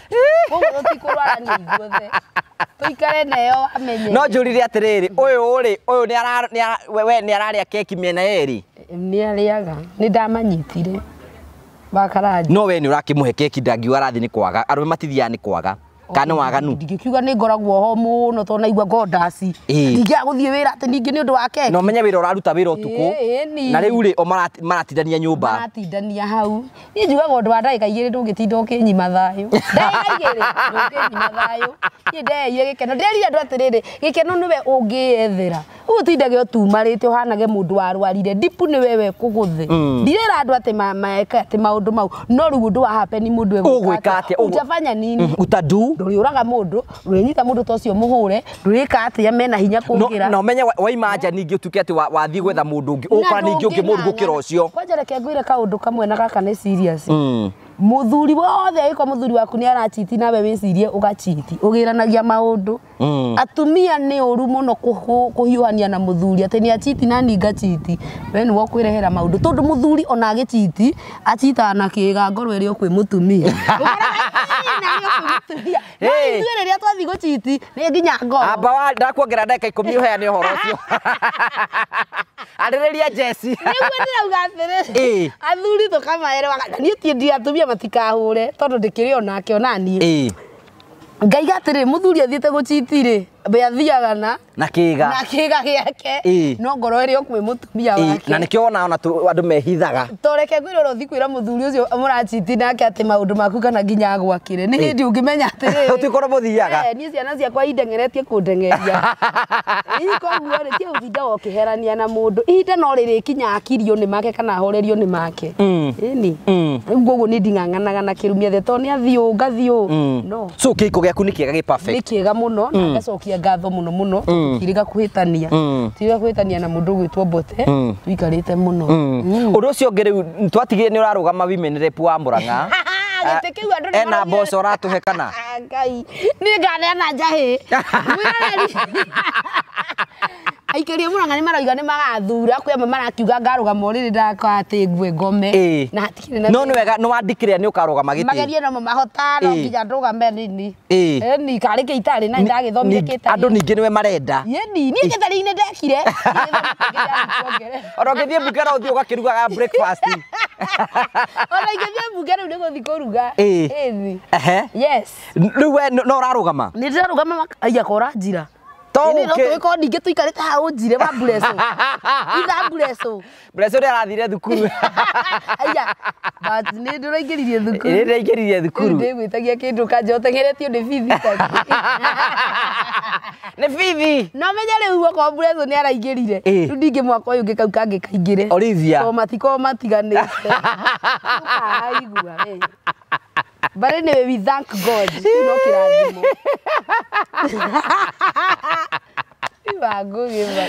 Gũkũ tũtikũrwarania ithuothe. Tũikare nayo amenye. No njũrire atĩrĩrĩ, ũyũ rĩ, ũyũ we nĩ ararĩa keki mĩena yerĩ? Nĩ arĩaga, nĩ ndamanyitire. Wa Karanja. No we nĩ ũrakĩmũhe keki ndangiuga arathiĩ nĩ kwaga, arũme matithiaga nĩ kwaga. Kana waganu. Ndingĩkiuga nĩ ngoragwo ho mũno tondũ naigua ngo ndaci. Ndingĩaga gũthiĩ wĩra atĩ ningĩ nĩ ũndũ wa keki. Na ũmenye wĩra ũraruta wĩra ũtukũ. Na rĩu rĩ o maratindania nyũmba. Maratindania hau. Niĩ njugaga ũndũ wa ndagĩka igĩrĩ ndũngĩtinda ũkĩnyima thayũ. Ndagĩka igĩrĩ ndũngĩnyima thayũ. Niĩ ndeyeire gĩkeno. Ndĩrerire andũ atĩrĩrĩ, gĩkeno nĩwe ũngĩyethera. Ũguo ũtindage ũtumarĩte ũhanage mũndũ warwarire. Ndipu nĩwe we kũgũthe. Ndirera andũ atĩ meke atĩ maũndũ mau. No rĩu ũndũ wa happen mũndũ egwĩka atĩa? Utafanya nini? Utadu? Ndũrĩũraga mũndũ, ndũrĩnyita mũndũ ta ũcio mũhũre, ndũrĩka atĩa mena hinya kũngĩra. Na ũmenye waima nja ningĩ ũtuĩke atĩ wathiĩ gwetha mũndũ ũngĩ, ũgũkora ningĩ ũngĩ mũru gũkĩra ũcio. Kwanja reke ngwĩre kaũndũ kamwe na gaka nĩ serious. Mũthuri wothe angĩkorwo mũthuri waku nĩ arachiti nawe wĩcirie ũgachiti, ũgĩranagia maũndũ. Atumia nĩ ũru mũno kũhiũhania na mũthuri atĩ nĩ achiti na niĩ ngachiti. We nĩwe ũkwĩrehera maũndũ tondũ mũthuri ona agĩchiti achitaga na kĩĩga ngoro ĩrĩa kwĩ mũtumia. No ithuĩ rĩrĩa twathiĩ gũchiti nĩ nginya ngoro. Amba ndakuongerera ndagĩka 10 ũheane ũhoro ũcio. Arĩrĩria Jesse. Nĩguo ndĩrauga atĩrĩrĩ, athuri tũkamaerewa niĩ ti ndi atumia matikahũre tondũ ndĩkĩrĩ onake ona niĩ. Ngaiga atĩrĩrĩ, mũthuri athiĩte gũchiti rĩ, Be athiaga na kiga na kiga giake no ngoro ĩrĩ o kwĩ mũtumia wake na nikio ona andũ mehithaga toreke ngwĩra ũrĩa ũthiĩ kwĩra mũthuri ũcio mũrachiti nake atĩ maũndũ maku kana nginya agwakĩre nĩ hĩndĩ ũngĩmenya atĩrĩrĩ ũtuĩke ũrĩa mũthiaga niĩ ciana ciakwa indengeretie kũndengeria koguo rĩ ti ũtinda ũkĩherania na mũndũ ihinda no rĩrĩkinya akirio nĩ make kana ahorerio nĩ make ĩni rĩu koguo nĩ nding'ang'anaga na kĩrumia the tondũ nĩ athiĩ ũũ ngathiĩ ũũ no so kĩhiko gĩaku nĩ kĩega gĩ perfect nĩ kĩega mũno na ngacokia ngatho mũno mũno tiriga kuhĩtania tiriga kuhĩtania na mũndũ ũgwĩtwo Mbote tũikarĩte mũno ũndũ ũcio ũngĩ rĩu twatigire nĩ ũrarũgama women rep wa Murang'a gĩtĩ kĩu andũ nĩ ena mboco ũratũhe kana Ngai niĩ nganeana njahĩ aikaria Murang'a nĩ marauga nĩ magathura kwĩ amwe marakiuga ngarũgama ũrĩrĩ ndakwa atĩ ngue ngome na hatikĩrĩ na no nĩ wega nĩ wandikĩrĩa nĩ ũkarũgama gĩtĩ magerie nomo mahota no nginya ndũgame nini ĩni karĩ kĩ itarĩ na ndagĩthomire kĩtarĩ andũ ningĩ nĩwe marenda ĩni niĩ gĩtarĩ-inĩ ndekire ona ũngĩthiĩ mbunge no ũthiĩ ũgakĩrugaga breakfast ona ingĩthiĩ mbunge rĩu nĩ gũthiĩ kũruga ĩni yes rĩu we no ũrarũgama nĩ ndĩrarũgama aiya koranjira ko ningĩ tũikarĩte haha ũnjire wa Mbureco itha Mbureco Mbureco ũrĩa arathire thukuru aiya but nĩ ndũraingĩririe thukuru nĩ ndĩraingĩririe thukuru ndĩgwĩtagia kĩndũ kanja ũteng'eretio nĩ bithi nĩ bithi no menye rĩu okorwo Mbureco nĩ araingĩrire rĩu ningĩ mwaka ũyũ ũngĩ kau kangĩ kaingĩre Olivia to matikorwo matiganĩte ndũkaigua we But anyway, we thank God. No kĩrathimo.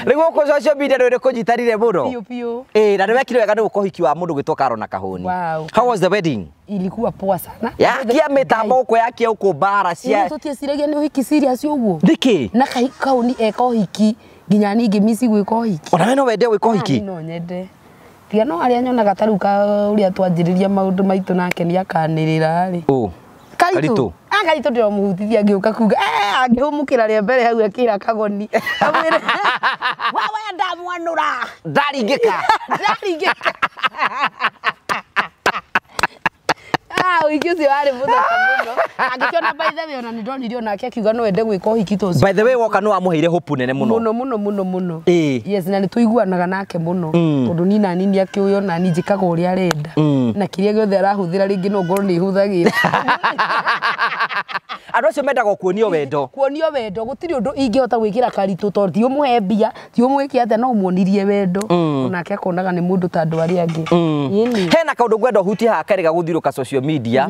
Rĩu gũkũ social media nĩ kũnyitanire mũno. Piũ piũ. Na nĩ wekire wega nĩ gũka ũhiki wa mũndũ gwĩtwo Karo na Kahũni. Wow. How was the wedding? Ilikuwa poa sana. Yakia mĩtambo gũkũ yakia gũkũ mbara cia. Tũtieciragia nĩ ũhiki serious ũguo. Nĩkĩ? Na Kahũni eka ũhiki nginya niĩ ngĩmici gwĩka ũhiki. Ona we no wende gwĩka ũhiki? No nyende. Tiga no arĩa nyonaga ta rĩu ũrĩa twanjĩrĩria maũndũ maitũ nake nĩ akanĩrĩra rĩ. Karitũ. Karitũ ndĩramũhutithia ngĩũka kuga angĩhũmũkĩra rĩa mbere hau akĩra Kagoni amwĩre wawe ndamwanũra ndaringĩka ndaringĩka ũhiki ũcio warĩ mũthaka mũno angĩkĩona by the way ona nĩ ndonire onake akiuga no ende gwĩka ũhiki ta ũcio by the way woka nĩ wamũheire hope nene mũno mũno mũno mũno mũno yes na nĩ tũiguanaga nake mũno tondũ niĩ nani nĩ akĩũĩ ona niĩ njĩkaga ũrĩa arenda na kĩrĩa gĩothe arahũthĩra rĩngĩ no ngorwo nĩ hũthagĩra andũ acio mendaga kuonio wendo kuonio wendo gũtirĩ ũndũ ingĩhota gwĩkĩra Karitũ tondũ ti ũmũhe mbia ti ũmwĩke atĩa no ũmuonirie wendo onake akonaga nĩ mũndũ ta andũ arĩa angĩ hena kaũndũ ngwenda ũhutie haha kerĩga gũthiũrũka social media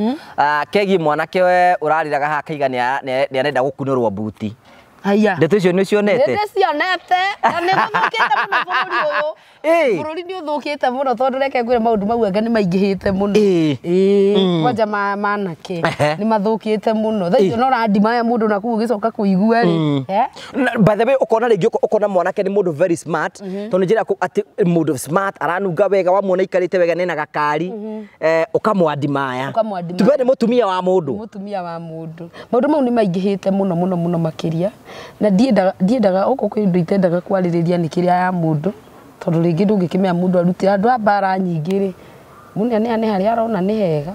kegiĩ mwanake ũrarĩraga haha kaiga nĩ arenda gũkunũrwo mbuti haya ndeto icio nĩ ũcionete nĩ cionete na nĩ gũthũkĩte mũno bũrũri ũyũ bũrũri nĩ ũthũkĩte mũno tondũ reke ngwĩre maũndũ mau anga nĩ maingĩhĩte mũno kwanja manake nĩ mathũkĩte mũno thaa icio no ũrandimaya mũndũ na kũu ũgĩcoka kũigua rĩ by the way ũkona rĩngĩ ũkona mwanake nĩ mũndũ very smart tondũ njĩra atĩ mũndũ smart aranunga wega wamuona aikarĩte wega nena gakari ũkamwandimaya tuge nĩ mũtumia wa mũndũ mũtumia wa mũndũ maũndũ mau nĩ maingĩhĩte mũno mũno mũno makĩria na ndiendaga gũkũ kwĩ indo itendaga kwarĩrĩria nĩ kĩrĩa ya mũndũ tondũ rĩngĩ ndũngĩkĩmenya mũndũ arutĩra andũ a mbara nyingĩ rĩ mũndũ nĩ harĩa arona nĩ hega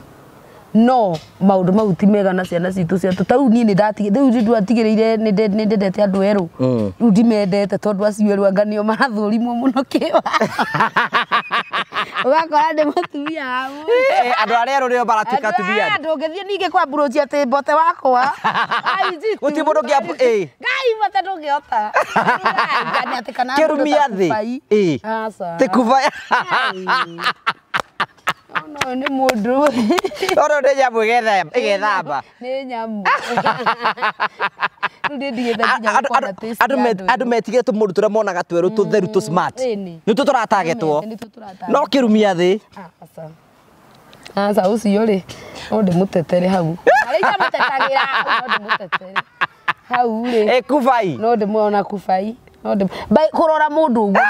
no maũndũ mau ti mega na ciana citũ cia ta rĩu niĩ rĩu nĩndatigĩrĩire nĩ ndendete andũ erũ rĩu ndimendete tondũ acio erũ anga nĩo marathũrimwo mũno kĩwa ũgakora nĩ mũtumia wa mũndũ andũ arĩa erũ nĩo maratuĩka atumia ndũngĩthiĩ ningĩ kwamburũcia atĩ Mbote wakwa gũtirĩ mũndũ ũngĩ Ngai Mbote ndũngĩhota kĩrumia thĩ ti kubai no nĩ mũndũ no nĩ nyamũ ĩgethamba nĩ nyamũ rĩu nĩ ndigĩte nginya gũkorwo taste andũ metigĩre tũmũndũ tũrĩa monaga twerũ tũtheru tũ smart nĩtũ tũratagetwo no kĩrumia thĩ aca ũcio rĩ no ndĩmũtetere hau arĩa itamũtetagĩra no ndĩmũtetere hau rĩ kubai no ndĩmuona kubai no ndĩ kũrora mũndũ ũguo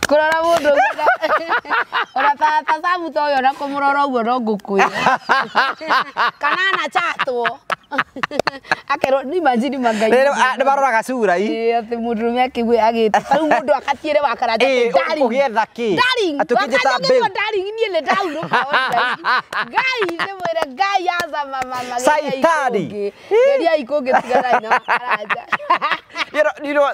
kũrora mũndũ ũguo ona ta Samu ta ũyũ ona kũmũrora ũguo no ngũkwĩra kana anachatwo Akerwo ni imagine mangai. Nĩ maroraga cura i. Ĩĩ atĩ mũndũrũme akĩgwe agĩte. Rĩu mũndũ akatiĩre wa Karanja Ĩĩ, darling. ũgĩetha kĩ? Darling. Atĩ ũkĩnjĩta Wakanja babe. ũkĩrwo darling niĩ nĩ ndaurũka ona. Ngai ndĩmwĩre Ngai aza mama mama. Saitani. Geria ikũngĩ tiganai na wa Karanja. You know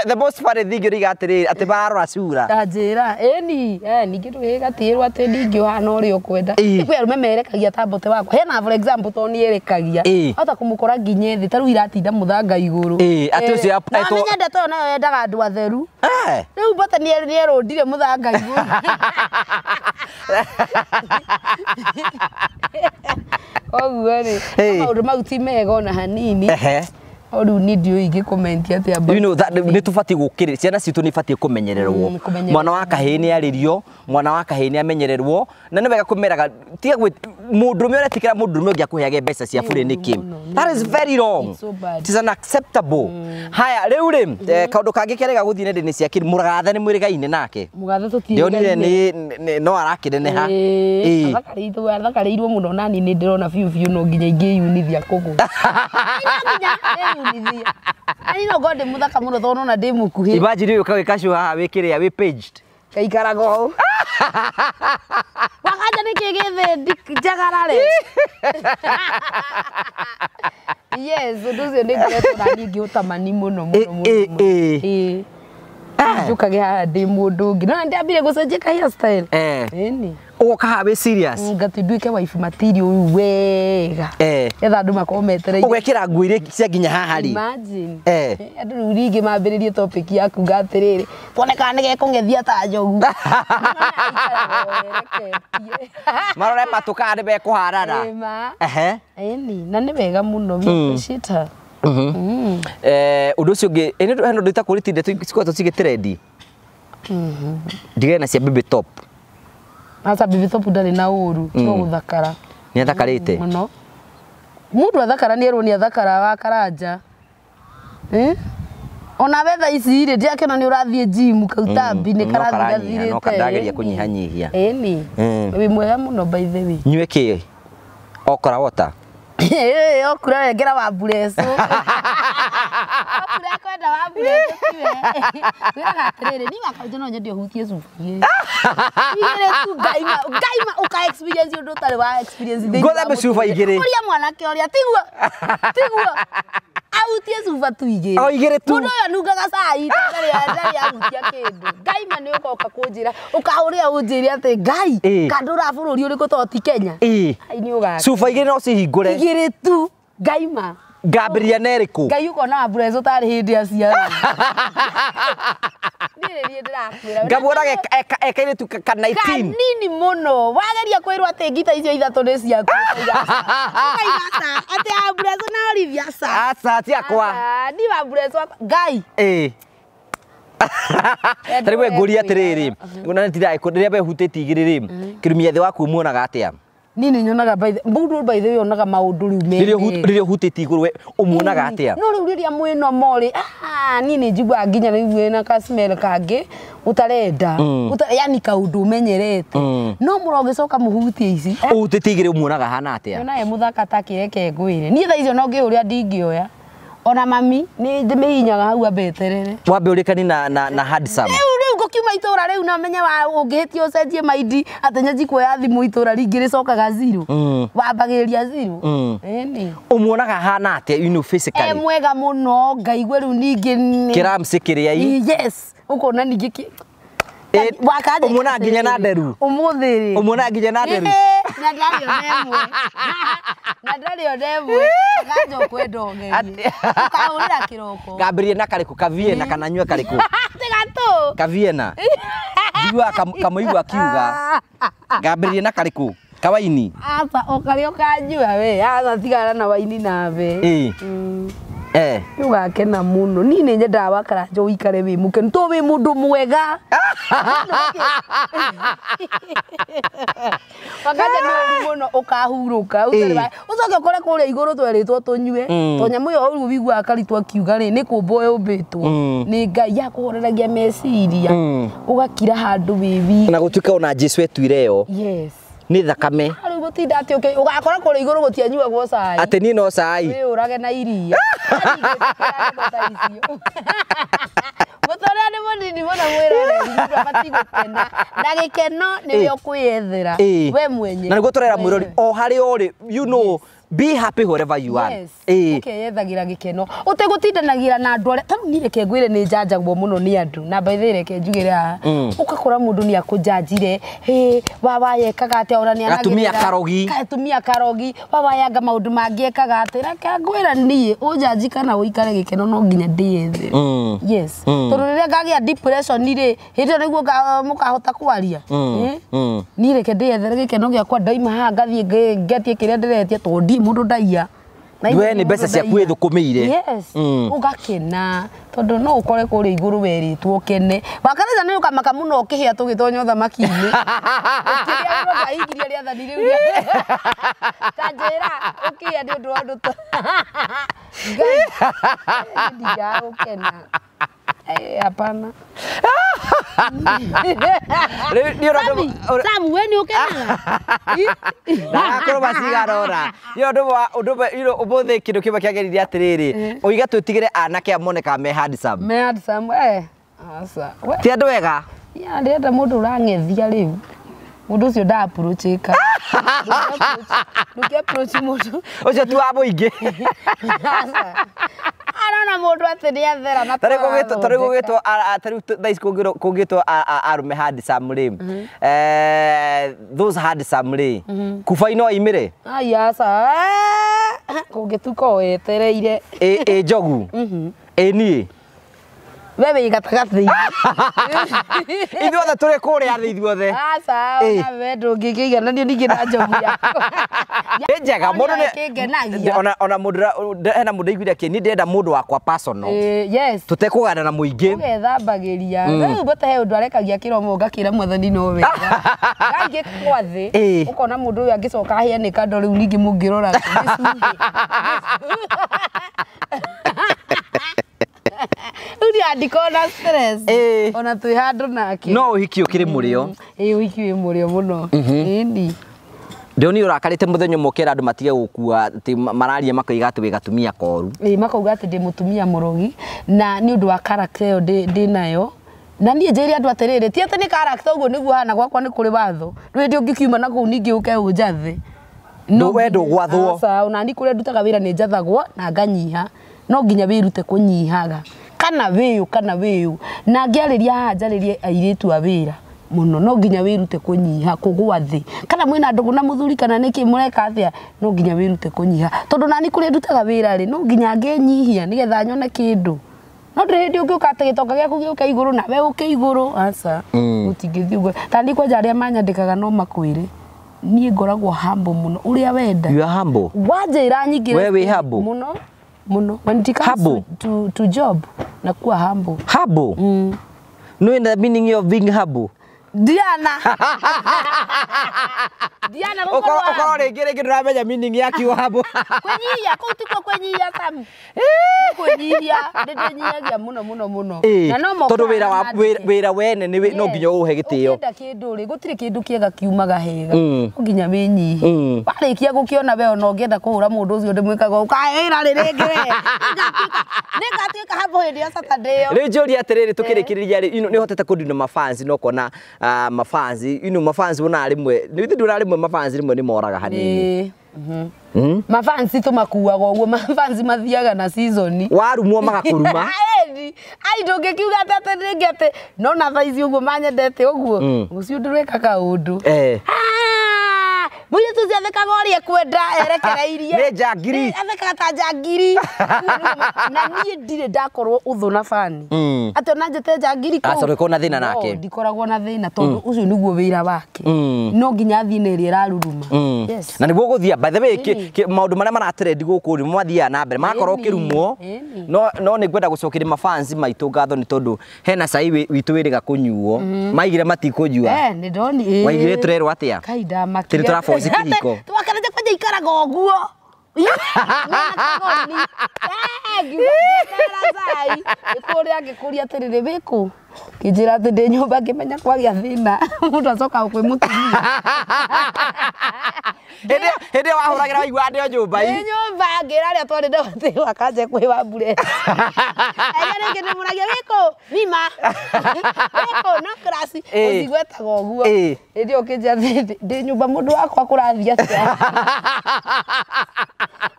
the most funny thing ũriga atĩrĩrĩ atĩ mararora cura. Ta njĩra ĩni ningĩ ndũgĩgatiĩrwo atĩ ningĩ ũhana ũrĩa ũkwenda. Ĩĩ. Kwĩ arũme merekagia ta mbote wakwa. Hena for example to nĩ erekagia. Ĩĩ. Hota kũmũkora nginya thĩ ta rĩu iratinda mũthanga igũrũ. Ĩĩ, atĩ ũcio Na etwo- wamenya ndeto ĩyo nayo yendaga andũ atheru. Eh. Rĩu mbote nĩ erũndire mũthanga igũrũ. Koguo rĩ, Ĩĩ. maũndũ mau ti mega ona hanini. Ehe. O rĩu niĩ ndiũĩ ingĩcomment atĩa about You know that nĩ tũbatiĩ gũkĩrĩ ciana citũ nĩ ibatiĩ kũmenyererwo. Kũmenyererwo. Mwana wa kahĩĩ nĩ arĩrio, mwana wa kahĩĩ nĩ amenyererwo, na nĩ wega kũmeraga tiga gwĩ mũndũrũme ũretikĩra mũndũrũme ũngĩ akũheage mbeca cia bure nĩkĩ. That is very wrong. It's so bad. It is unacceptable. Haya rĩu rĩ kaũndũ kangĩ kerega gũthiĩ nenda-inĩ cia kĩrĩu mũgathe nĩ mwĩrĩgaine nake. Mũgathe tũtirĩ. Ndĩronire nĩ no arakĩneneha. Ĩĩ. Athakarĩirwo mũno nani nĩ ndĩrona biũ biũ no nginya ingĩyunithia kũgũ. No nginya ndĩyunithie. Nani no ngorwo ndĩ mũthaka mũno tondũ nona ndĩ mũkuhĩ. Imagine rĩu ũkagĩka show haha wĩ kĩrĩa wĩ paged. Ngaikaraga ũũ. Wakanja nĩkĩ gĩthĩ njagarare. Yes, ũndũ ũcio nĩ ngoretwo naniĩ ngĩũtamani mũno mũno mũno. Ĩ, ĩ, Ĩĩ. Njũkage haha ndĩ mũndũ ũngĩ. No ndambire gũcenjia ka hairstyle. Eh. Ĩni. Ũgoka haha wĩ serious. Ngati nduĩke wife material ũyũ wega. Eh. Getha andũ makorwo metereire. Ũgekĩra nguo iria cia nginya haha rĩ. Imagine. Eh. Andũ rĩu rĩngĩ mambĩrĩrie topic ya kuga atĩrĩrĩ, tuonekaga nĩ gekũng'ethia ta njogu. Marore matũ kana nĩ mekũharara. Ĩma. Ehe. Ĩni, na nĩ wega mũno we appreciate her. Ũndũ ũcio ũngĩ ĩ, nĩ hena ũndũ itakũrĩtie ndeto cikoretwo cigĩtrendi. Ndigane na cia baby top. Aca baby top ndarĩ na ũru, no gũthakara. Nĩ athakarĩte. Mũno. Mũndũ athakara nĩ erwo nĩ athakara wa Karanja. Eh? Ona wetha ici rĩ ndiakĩona nĩ ũrathiĩ gym kautambi nĩ No karathiĩ karanyiha, no gathirĩte. ndageria kũnyihanyihia. Ĩni. Wĩ mwega mũno by the way. Nyue kĩ? Okora water. Ĩĩ okura wengera wa mbureco. Okura kwenda wa mbureco tiwe. Wĩraga atĩrĩrĩ niĩ wakanja no nyende ũhutie cuba igĩrĩ. Igĩrĩ tu ngaima ngaima ũka experience ũndũ ũtarĩ wa experience thĩinĩ wa Ngũthambe cuba mũtũrĩre. igĩrĩ. Ũria mwanake ũrĩa tiguo tiguo ahutie cuba tu igĩrĩ. O igĩrĩ tu. Mũndũ ũyũ anungaga cai ndarĩ ahutia kĩndũ. Ngaima nĩ ũgoka kũnjĩra ũkahũrĩra ũnjĩre atĩ Ngai Ĩĩ. kandũra bũrũri ũrĩkũ to ti Kenya. Ĩĩ. Ai nĩ ũgaka. Cuba igĩrĩ no cihingũre. Igĩrĩ tu ngaima. Ngambĩrĩria na ĩrĩkũ? Ngai ũkona wa mbureco tarĩ hĩndĩ aciarwo. Niĩ nĩ niĩ ndĩrakwĩra. Ngamuonaga ekairĩtu ka 19. Kanini mũno wageria kwĩrwo atĩ ngita icio ithatũ nĩ ciaku ũkauga aca. Ũkauga aca atĩ wa mbureco na Olivia aca. Aca ti akwa. Aca, ni wa mbureco akwa. Ngai. Ĩĩ. Ta rĩu we ngũria atĩrĩrĩ, na rĩrĩa wehutĩtie igĩrĩ rĩ, kĩrumia thĩ waku ũmuonaga atĩa? Niĩ nĩ nyonaga by the mũndũ by the way onaga maũndũ rĩu me Rĩrĩa mega. rĩrĩa ũhutĩtie igũrũ we ũmuonaga atĩa? No rĩu rĩrĩa mwĩna morĩ niĩ nĩ njiguaga nginya rĩu wĩna ka smell kangĩ ũtarenda yani kaũndũ ũmenyerete no mũro ũgĩcoka mũhutie ici Ũhutĩtie igĩrĩ ũmuonaga hana atĩa? Nyonaga e mũthaka ta kĩreke ngwĩre niĩ thaa icio no ngĩũrĩa ndingĩoya ona mami nĩ ndĩmĩhinyaga hau ambeterere Wambe ũrĩkani na handsome. Rĩu ngũkiuma itũra rĩu na menye wa ũngĩhĩtia ũcenjie maindi atĩ nyanji kuoya thimũ itũra ringĩ rĩcokaga zero wambagĩrĩria zero Ĩni. Ũmuonaga hana atĩa you know E physically? mwega mũno ngaigua rĩu ningĩ nĩ- Kĩramsi kĩrĩa i. Yes, ũkona ningĩ kĩ Wakanja Ũmuonaga nginya na nderu? Ũmũthĩ rĩ. Ũmuonaga nginya na nderu? Ĩĩ, na ndarĩ ona ĩmwe. Na ndarĩ ona ĩmwe. Wakanja ũkwenda ũgerie. Ũkahũrĩra kĩroko. Ngambĩrĩria na karĩkũ kaviena kana nyue karĩkũ? Tiga tu. Kaviena. Njiguaga kamũigua akiuga. Ngambĩrĩria na karĩkũ? Kawaini. Aca o karĩa ũkanyua we. Aca tigana na waini nawe. Ĩĩ. Eh. Nĩ ũgakena mũno. Niĩ nĩ nyendaga Wakaranja ũikare wĩ mũkenu to wĩ mũndũ mwega. Wakanja nĩ ũru mũno ũkahurũka. Ũcoke ũkore kũrĩa igũrũ twerĩtwo tũnyue. To nyamũ ĩyo ũru ũiguaga Karitũ akiuga rĩ nĩ kũmbwo yũmbĩtwo. Nĩ Ngai yakũhoreragia meciria. Ũgakira handũ wĩ wiki. Na gũtuĩka ona Jesu etuire ĩyo. Yes. Nĩ thakame. Rĩu gũtinda atĩ ũgakora kũrĩa igũrũ gũtianyuagwo cai. Atĩ niĩ no cai. Wĩyũrage na iria. Mũtũrĩre nĩ mũnini mũno mwĩroreri, mũndũ abatiĩ gũkena. Na gĩkeno nĩwe ũkwĩyethera we mwenyewe. Na nĩguo tũrera mwĩrori o harĩa ũrĩ, you know, be happy wherever you are. Yes. Ũkeyethagĩra gĩkeno ũtegũtindanagĩra na andũ arĩa tarĩu niĩ reke ngwĩre nĩ njanjagwo mũno nĩ andũ na by the way reke njugĩre haha ũgakora mũndũ nĩ akũnjanjire hĩ wawa yekaga atĩa ona nĩ Gatumia karogi. Gatumia karogi wawa yanga maũndũ mangĩ ekaga atĩa reke ngwĩra niĩ ũnjanji kana ũikare gĩkeno no nginya ndĩyethere. Yes. Tondũ rĩrĩa ngagĩa depression rĩ hĩndĩ ĩyo nĩguo mũkahota kwaria. Niĩ reke ndĩyethere gĩkeno gĩakwa ndaima haha ngathiĩ ngetie kĩrĩa ndĩretia tondũ ndirĩ mũndũ ndaiya. We nĩ mbeca ciaku wĩthũkũmĩire. Yes. Ũgakena tondũ no ũkore kũrĩa igũrũ werĩtwo ũkene. Wakanitha nĩ ũkamaka mũno ũkĩhĩa tũgĩtonya ũthamaki-inĩ. Ũkĩhĩa mũno ndahingirie rĩathani rĩu. Ta njĩra ũkĩhĩa nĩ ũndũ wa ũndũ ta Ngai ndingaga gũkena. Hapana. Samu we nĩ ũkenaga? Ndagakorwo maciganona. Nĩ ũndũ wa ũndũ ũmũthĩ kĩndũ kĩmwe kĩagĩrĩire atĩrĩrĩ, ũiga twĩtigĩre anake aya monekaga me handsome. Me handsome, aca. Ti andũ ega? Ya ndĩrenda mũndũ ũrang'ethia rĩu. Mũndũ ũcio nda approach-ĩka. Ndũngĩ approach mũndũ. Ũcio ti wa mũingĩ. Arona mũndũ atĩ nĩ athera na Tarĩu gũgĩtwo tarĩu thaa ici kũngĩtwo arũme handsome rĩ, those handsome rĩ, kuba no aimĩre? Ai aca. Kũngĩtuka o wetereire. Ĩ njogu? Ĩ niĩ? We wĩ gatagatĩ-inĩ. Ithuothe tũrĩ kũrĩa thĩ ithuothe. Aca, ona we ndũngĩkĩigananio ningĩ na njogu yakwa. Nĩ njega mũndũ nĩ kĩngenagia. Ona mũndũ hena mũndũ aiguire kĩ niĩ ndĩrenda mũndũ wakwa personal. Yes. Tũtekũgana na mũingĩ. Ũgethambagĩria. Rĩu bata he ũndũ arekagia kĩromo ngakĩra mwathani no wega. Ngangĩ kwa thĩ ũkona mũndũ ũyũ angĩcoka ahĩe nĩ kando rĩu ningĩ mũngĩrora gĩcunjĩ. Rĩu niĩ andikona stress. Ona twĩ handũ nake. No ũhiki ũkĩrĩ mũrĩo. Ũhiki wĩ mũrĩo mũno. Ĩni. Ndĩronire ũrakarĩte mũthenya ũmwe ũkĩra andũ matige gũkua atĩ mararia makoiga atĩ wĩ gatumia koru. Makauga atĩ ndĩ mũtumia mũrogi na nĩ ũndũ wa character ĩyo ndĩ nayo. Na niĩ njĩre andũ atĩrĩrĩ ti atĩ nĩ character ũguo nĩguo hana gwakwa nĩ kũrĩ watho. Ndũrĩ hĩndĩ ũngĩkiuma na kũu ningĩ ũke ũnjathe. We ndũgwathwo. Aca, ona niĩ kũrĩa ndutaga wĩra nĩ njathagwo na nganyiha. No nginya wĩrute kũnyihaga. Kana wĩyũ kana wĩyũ. Na ngĩarĩria haha njarĩrie airĩtu a wĩra mũno no nginya wĩrute kũnyiha kũgwa thĩ. Kana mwĩna ndũgũ na mũthuri kana nĩkĩ mũreka atĩa no nginya wĩrute kũnyiha. Tondũ nani kũrĩa ndutaga wĩra rĩ no nginya ngenyihia nĩgetha nyone kĩndũ. No ndũrĩ hĩndĩ ũngĩũka atĩ gĩtonga gĩaku gĩũke igũrũ na we ũke igũrũ aca. Gũtingĩthiĩ ũguo. Ta niĩ kwanja arĩa manyandĩkaga no makwĩre. Niĩ ngoragwo humble mũno ũrĩa wenda. You are humble. Wanjĩra nyingĩ. We wĩ humble. Mũno. Mũno. When it comes to job na kuwa humble. Humble? No in the meaning of being humble. Diana. Diana gũkorwo ũkorwo rĩngĩ ndũramenya meaning ya kiugo humble. Kwĩnyihia kũu tikuo kwĩnyihia Sam. Kwĩnyihia ndĩnyihagia mũno mũno mũno. Na no tondũ wĩra wene nĩ no nginya ũhe gĩtĩo. Ũkĩenda kĩndũ rĩ gũtirĩ kĩndũ kĩega kiumaga hega. No nginya wĩnyihie. Warĩkia gũkĩona we ona ũngĩenda kũhũra mũndũ ũcio ndĩmwĩkaga ũkaĩra rĩ rĩngĩ we. Nĩngatuĩka humble hĩndĩ ya Saturday ĩyo. Rĩu njũria atĩrĩrĩ tũkĩrĩkĩrĩria rĩ nĩ ũhotete kũndina mafans no kona mafans you know mafans wona rĩmwe nĩ ndũra rĩmwe mafans rĩmwe nĩ moraga hanini. Mafansi tũmakuaga ũguo mafansi mathiaga na season. Warumwo magakũruma. Ai ndũngĩkiuga atĩ rĩngĩ atĩ no na thaa ici ũguo manyendete ũguo ũcio ndũreka kaũndũ. Mũirĩtu ũcio athekaga ũrĩa ekwenda erekereirie. Nĩ njangiri. Athekaga ta njangiri. Na niĩ ndirĩ ndakorwo ũthũ na bani. Atĩ ona njĩte njangiri kũu. Aca ndũkoragwo na thĩna nake. No ndikoragwo na thĩna tondũ ũcio nĩguo wĩra wake. No nginya athiĩ na ĩrĩa ĩraruruma. Yes. Na nĩguo gũthiĩ by the way maũndũ marĩa maratrendi gũkũ rĩ mathiaga na mbere magakorwo ũkĩrumwo. No nĩ ngwenda gũcokeria mafans maitũ ngatho nĩ tondũ hena cai witũ wĩrĩga kũnyuo. Maigire matikũnyua. Nĩ ndoni. Waigire tũrerwo atĩa? Kai ndamakire. Tũrĩ tũraboci kĩhiko. Twakaraja kwanja ikaraga ũguo. Kũrĩa angĩkũria atĩrĩrĩ wĩkũ? Kĩnjĩra atĩ ndĩ nyũmba ngĩmenya kwagĩa thĩna. Mũndũ acokaga kwĩ mũtumia. Hĩndĩ ĩyo wahũragĩra waigua ndĩ o nyũmba Ndĩ nyũmba ngĩra arĩa twarĩ nao atĩ wakanje kwĩ wa mbure. Aya rĩngĩ ndĩmũragia wĩkũ mima. Wĩkũ no class ũcigwetaga ũguo. Hĩndĩ ĩyo ũkĩnjĩra atĩ ndĩ nyũmba mũndũ wakwa kũrathiĩ atĩa.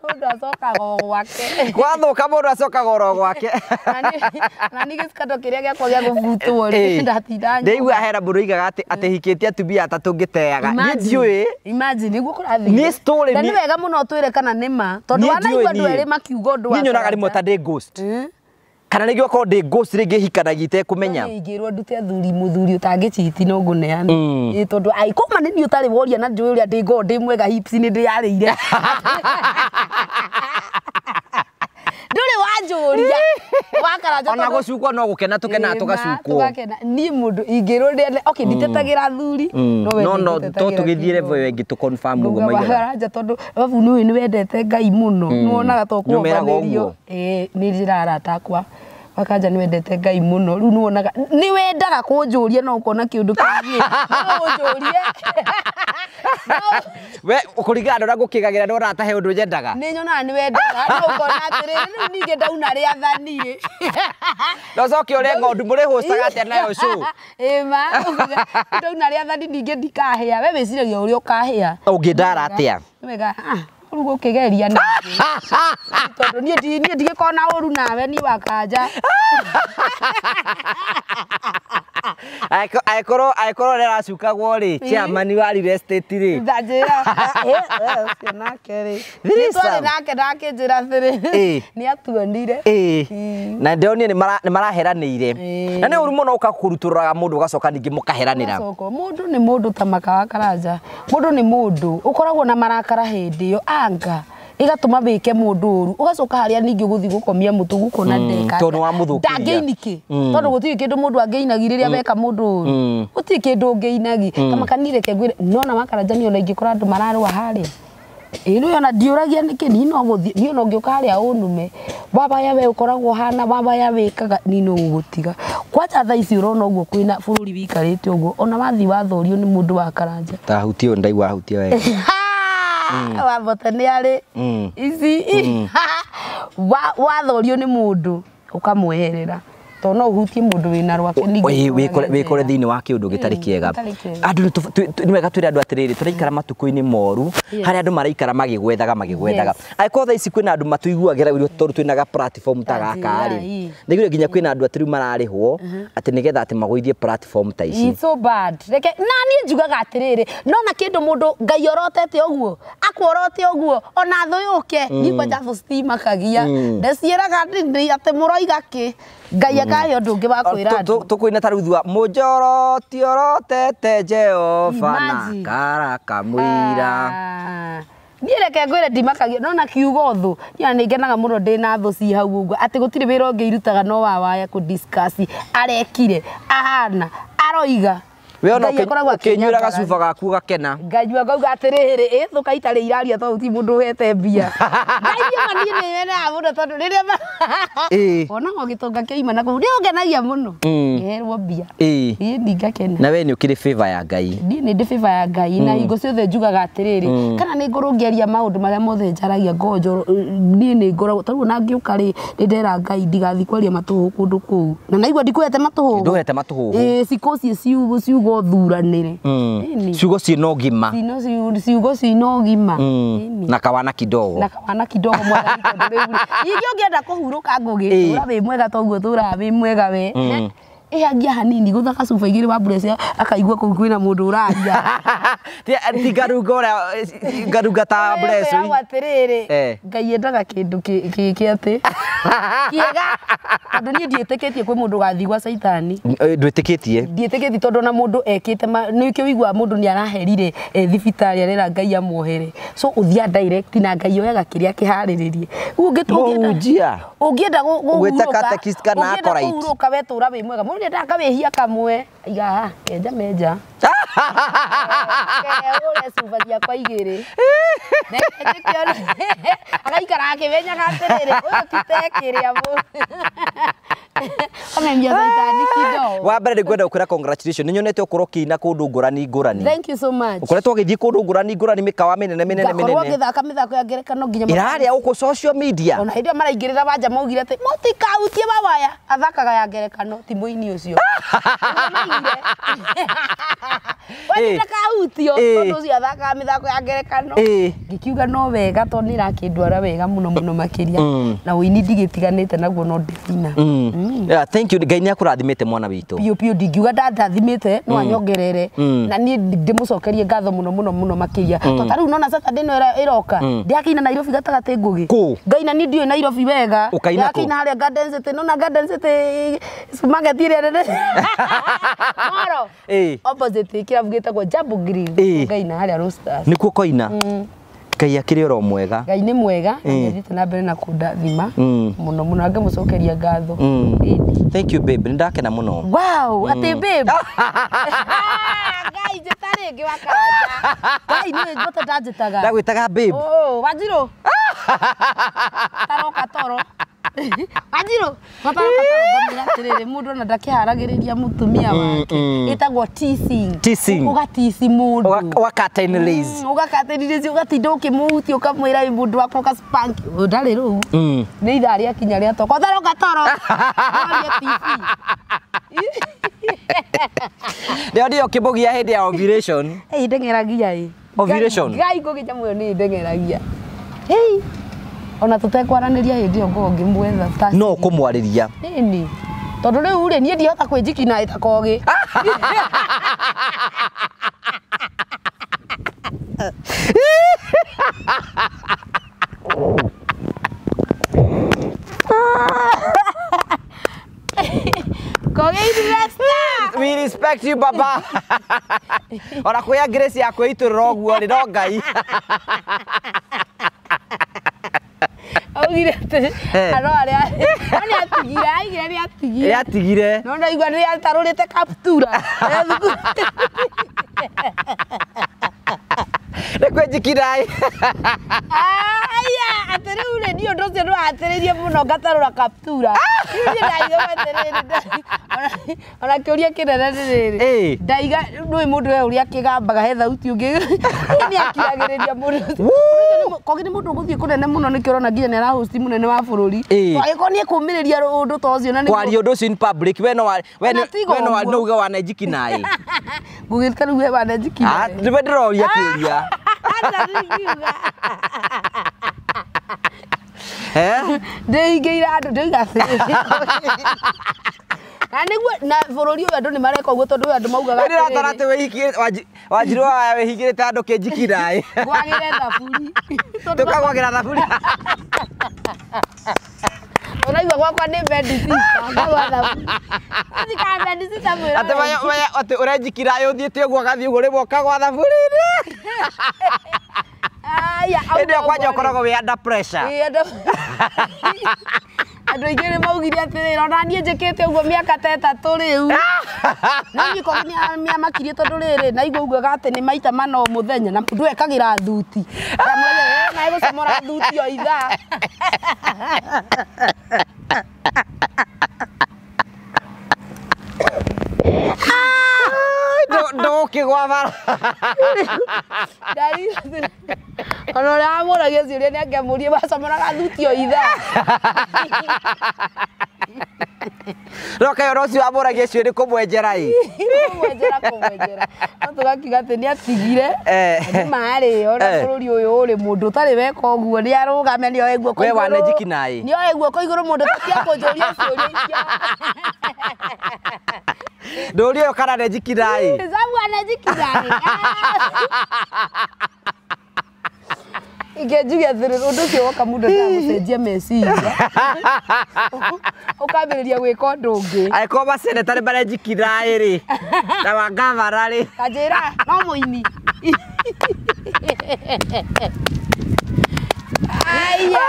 Mũndũ acokaga o gwake. Gwathũka mũndũ acokaga oro gwake. Na niĩ gĩcikando kĩrĩa gĩakwa gĩa gũbutwo rĩ ndatinda nyũmba. Ndaigua hena mũndũ oigaga atĩ hikĩtie atumia atatũ ngĩteaga. Niĩ ndiũĩ. Imagine nĩguo kũrathiĩ. Niĩ story Na nĩ wega mũno twĩre kana nĩ ma tondũ wanaigua andũ erĩ makiuga ũndũ wa Niĩ nyonaga rĩmwe ta ndĩ ghost. Kana rĩngĩ okorwo ndĩ ghost rĩngĩ hikanagia itekũmenya. Ingĩrwo ndute athuri mũthuri ũtangĩchiti no ngũneana. Ĩ tondũ ai kũma nĩ niĩ ũtarĩ woria na njũĩ ũrĩa ndĩ ngorwo ndĩ mwega hips nĩ ndĩyarĩire. Ndũrĩ wanjũria. Wakaranja ona gũcukwo no gũkena tũkenaga tũgacukwo. Tũgakena. Niĩ mũndũ ingĩrwo ndĩane okay nditetagĩra athuri. No no to tũgĩthiĩ level ĩyo ĩngĩ tũ confirm ũguo maigana. Wakaranja tondũ babu nĩ nĩ wendete Ngai mũno. Nĩwonaga to kũhombanĩrio. Ĩ nĩ njĩra arata akwa. Wakanja nĩ wendete Ngai mũno. Rĩu nĩwonaga nĩ wendaga kũnjũria no ũkona kĩũndũ kĩngĩ. No ũnjũrie. We kũringana na ũrĩa ngũkĩgagĩra nĩwonaga ta he ũndũ nyendaga. Nĩ nyonaga nĩ wendaga no ũkona atĩrĩrĩ rĩu ningĩ ndauna rĩathani ĩ. No ũcoke ũrĩe ng'ondu mũrĩhũcaga atĩa nayo show. Ĩ ma ndauna rĩathani ningĩ ndikahĩa. We wĩciragia ũrĩa ũkahĩa. Ũngĩndara atĩa? Nĩ wega rĩu gũkĩgeria ningĩ. Tondũ niĩ ndigĩkorwo na ũru nawe niĩ Wakanja. Angĩkorwo nĩ aracukagwo rĩ, chairman wa real estate rĩ. Ndanjĩra ũcio nake rĩ. Nĩ twarĩ nake ndakĩnjĩra atĩrĩ nĩ atuonire. Na ndĩronire nĩ maraheranĩire. Na nĩ ũru mũno ũkakũrutũrũraga mũndũ ũgacoka ningĩ mũkaheranĩra. Mũndũ nĩ mũndũ ta maka wa Karanja. Mũndũ nĩ mũndũ ũkoragwo na marakara hĩndĩ ĩyo anga igatũma wĩke mũndũ ũru ũgacoka harĩa ningĩ ũgũthiĩ gũkomia mũtũ gũkona ndeka tondũ wamũthũkĩria ndangĩiniki tondũ gũtirĩ kĩndũ mũndũ angĩinagi rĩrĩa weka mũndũ ũru gũtirĩ kĩndũ ũngĩinagi kama kanire ngwĩre nona Wakaranja niĩ ona ingĩkora andũ mararũa harĩa ĩ rĩu ona ndiũragia nĩkĩ niĩ no gũthiĩ niĩ ona ũngĩũka harĩa ũnume wabaya we ũkoragwo hana wabaya wĩkaga niĩ no gũgũtiga kwanja thaa ici ũrona ũguo kwĩna bũrũri wĩikarĩte ũguo ona wathiĩ wathorio nĩ mũndũ wa Karanja ta hutie ũyũ ndaigua hutie wega wambota nĩ arĩ ici wathorio nĩ mũndũ ũkamweherera tondũ no ũhutie mũndũ wĩna rwake ningĩ wĩkore thĩinĩ wa kĩũndũ gĩtarĩ kĩega. Andũ nĩ wega twĩre andũ atĩrĩrĩ tũraikara matukũ-inĩ moru harĩa andũ maraikara magĩgwethaga angĩkorwo thaa ici kwĩna andũ matũiguagĩra ũru tondũ twĩna platform ta gaka rĩ nĩguo nginya kwĩna andũ atĩ rĩu mararĩhwo atĩ nĩgetha atĩ magũithie platform ta ici. It's so bad. Reke na niĩ njugaga atĩrĩrĩ nona kĩndũ mũndũ Ngai orotete ũguo akuorote ũguo ona thũ yũke niĩ kwanja thũ citimakagia ndeciĩraga atĩ mũroiga kĩ Ngai akahe ũndũ ũngĩ wa kwĩra andũ. Tũkũina ta rĩu thua mũnjoro ti orotete Jehova na karaka mũira. Niĩ reke ngwĩre ndimakagia nona kiugo thũ niĩ nĩ ngenaga mũno ndĩna thũ ci hau ũguo atĩ gũtirĩ wĩra ũngĩ irutaga no wa waya kũ discuss arekire ahana aroiga. We ona ũkĩnyuĩra gacuba gaku ũgakena. Nganyua ngauga atĩrĩrĩ ĩ thũka itarĩ iraria tondũ ti mũndũ ũhete mbia. Ngai ma niĩ nĩ nyonaga mũno tondũ rĩrĩa wonaga gĩtonga kĩoima na kũu nĩ ũngenagia mũno ngĩherwo mbia. Ĩ ndingakena. Na we nĩ ũkĩrĩ favor ya Ngai. Niĩ nĩ ndĩ favor ya Ngai na hingo ciothe njugaga atĩrĩrĩ kana nĩ ngorwo ngĩaria maũndũ marĩa mothe njaragia ngonjoro niĩ nĩ ngoragwo tarĩu ona ngĩũka rĩ nĩ ndera Ngai ndigathiĩ kwaria matũhũhũ kũndũ kũu na naigua ndikũhete matũhũhũ. Ndũhete matũhũhũ. Ĩ cikũ ciĩ ciugo thuranire. Ciugo ciĩna ũgima. Ciugo ciĩna ũgima. Na kawana kidogo. Na kawana kidogo mwathani tondũ rĩu ningĩ ũngĩenda kũhurũka ngũgĩ tũra wĩ mwega toguo tũraga wĩ mwega we. Ĩhangia hanini gũtha gacuba igĩrĩ wa mbura akaigua kũu kwĩna mũndũ ũraria. Ti ngarunga ũrĩa ngarunga ta mbura icio. Atĩrĩrĩ Ngai endaga kĩndũ kĩ atĩ kĩega tondũ niĩ ndiĩtĩkĩtie kwĩ mũndũ ũgathiĩ gwa caitani. Ndwĩtĩkĩtie? Ndiĩtĩkĩtie tondũ ona mũndũ ekĩte nĩkĩo ũiguaga mũndũ nĩ araherire thibitarĩ arera Ngai amuohere. So ũthiaga direct na Ngai oyaga kĩrĩa kĩharĩrĩrie. Mũhunjia. Ũngĩenda kũhurũka we tũra wĩ mwega. Mũndũ nĩendaga kawĩhia kamwe aiga kenja menja. Keũre cuba ciakwa igĩrĩ. Agaikara akĩmenyaga atĩrĩrĩ ũyũ ti tekĩrĩa Amemia Titanic kidogo. Wa mbere nĩngwenda gũkwĩra congratulations. Nĩnyonete ũkorwo ũkĩina kũndũ ngũrani ngũrani. Thank you so much. Ũkoretwo ũgĩthiĩ kũndũ ngũrani ngũrani mĩkawa mĩnene mĩnene Ngakorwo mĩnene. ngĩthaka mĩthako ya ngerekano nginya Ĩrarĩa gũkũ social media. Ona hĩndĩ ĩyo maraingĩrĩra wanja maugire atĩ mũtikahutie mawaya athakaga ya ngerekano ti mũini ũcio. We ndakahutio tondũ ũcio athakaga mĩthako ya ngerekano. Ngĩkiuga no wega tondũ nĩ ĩrakĩndwara wega mũno mũno makĩria. Na ũini ndigĩtiganĩte naguo no ndĩina. Yeah, thank you. Ngai nĩ akũrathimĩte mwana witũ. Biũ biũ ndingiuga ndandathimĩte no anyongerere na niĩ ndĩmũcokerie ngatho mũno mũno mũno makĩria. Tondũ ta rĩu nona Saturday ĩno ĩroka ndĩrakiina Nairobi gatagatĩ Ngũgĩ. Kũ? Ngaina niĩ ndiũĩ Nairobi wega. Ũkaina kũ? Ndĩrakiina harĩa Garden City, nona Garden City supermarket ĩrĩa nene. Moro. Opposite kĩrabu gĩtagwo Jambo Grill. Ngaina harĩa Roasters. Nĩkuo koina. Ngai akĩrĩ oro mwega. Ngai nĩ mwega na nĩathiĩte na mbere na kũndathima mũno mũno na ngamũcokeria ngatho. Thank you babe, nĩndakena mũno. Wow, atĩ babe. Ngai njĩta rĩngĩ wa Karanja. Ngai nĩwe njota ndanjĩtaga. Ndagwĩtaga babe. Oh, Wanjirũ. Taroka toro. Wanjirũ, taroka toro ngamwĩra atĩrĩrĩ mũndũ ona ndakĩharagĩrĩria mũtumia wake. Ĩtagwo teasing. Teasing. Ũgatici mũndũ. Ũgakatainĩrĩze. Ũgakatainĩrĩze ũgatinda ũkĩmũhutia ũkamwĩra ĩ mũndũ wakwa ũgaspank. Ndarĩ rũu. Nĩ ithaa rĩakinya rĩa toko. Taroka toro. Ndĩroria TV. Ndio ndio kĩmũgia hĩndĩ ya ovulation. Ĩ ndeng'eragia ĩ. Ovulation. Ngai ngũgĩ nyamũ ĩyo nĩ ndeng'eragia. Hey. Ona tũtekwaranĩria hĩndĩ ĩyo ngorwo ngĩmwetha. No kũmwarĩria. Nĩni. Tondũ rĩu rĩ niĩ ndihota kwĩnjikina ĩ ta kogĩ. Kogĩ investor. We respect you baba. Ona kwĩa Grace ya kwĩitũrũra ũguo rĩ no Ngai. Augire atĩ ano arĩa no nĩ atigire aigire nĩ atigire. Nĩ atigire. No ndaigua nĩ atarũrĩte kaptura. Nĩ kwĩnjikira ĩ. Aya, atĩ rĩu rĩ niĩ ũndũ ũcio nĩ watĩrĩirie mũno ngatarũra kaptura. Rĩu niĩ ndaiga atĩrĩrĩ ona kĩũria kĩnene nĩ rĩrĩ. Ndaiga nĩũĩ mũndũ we ũrĩa akĩgambaga he thauti ũngĩ. Nĩ akiragĩrĩria mũndũ ũcio. Kogi nĩ mũndũ ũgũthiĩ kũnene mũno nĩkĩo ũrona nginya nĩ arahost mũnene wa bũrũri. Angĩkorwo nĩ ekũmĩrĩria ũndũ ta ũcio na nĩguo Kwaria ũndũ ũcio in public we no we no no uge wanenjikina ĩ. Ngũgĩta rĩu we wanenjikina. Nĩwe ndĩroria kĩũria. Ndĩingĩire andũ ndĩiga atĩrĩrĩ. Na nĩguo na bũrũri ũyũ andũ nĩ mareka ũguo tondũ andũ maugaga atĩrĩrĩ. Ndĩratara atĩ wĩhingĩrĩte Wanjirũ waya wĩhingĩrĩte andũ kĩnjikina ĩ. Ngwagĩre thaburi. Tũkagwagĩra thaburi. Ũraigua gwakwa nĩ bedsitter, ngagwa thaburi. Thikaga bedsitter mwĩra. Atĩ atĩ ũrenjikira ĩ ũthiĩte ũguo ũgathiĩ ũguo rĩmwe ũkagwa thaburi-inĩ. Aya, hĩndĩ ĩyo kwanja ũkoragwo wĩ under pressure. Andũ aingĩ nĩ maugire atĩrĩrĩ ona niĩ njĩkĩte ũguo mĩaka ta ĩtatũ rĩu. Na niĩ korwo nĩamakirie tondũ rĩrĩ naigua ugaga atĩ nĩ maita mana o mũthenya na mũndũ ekagĩra thuti. Ndamwĩra na egũcomora thuti o ithaa. Ndũkĩgwa bara. Ona ũrĩa wamũragia ciũria nĩ angĩamũrie wacomoraga thuti o ithaa. No kaĩ ona ũcio wamũragia ciũria kũmwenjera ĩ. Kũmwenjera kũmwenjera. No tũgakiuga atĩ nĩ atigire. Nĩ marĩ ona bũrũri ũyũ ũrĩ mũndũ ũtarĩ weka ũguo nĩ arũgame nĩ oe guoko We igũrũ. wanenjikina ĩ. Nĩ oe guoko igũrũ mũndũ ũtakĩakũnjũria ciũria icio. Ndũrie ũyũ kana nenjikina ĩ. Sabu anenjikina ĩ. Ike njuge atĩrĩrĩ ũndũ ũcio woka mũndũ ndagũcenjia meciria. Ũkambĩrĩria gwĩka ũndũ ũngĩ. Angĩkorwo maseneta nĩ marenjikina ĩ rĩ na mangavana rĩ. Kanjĩra no mũini. Aya.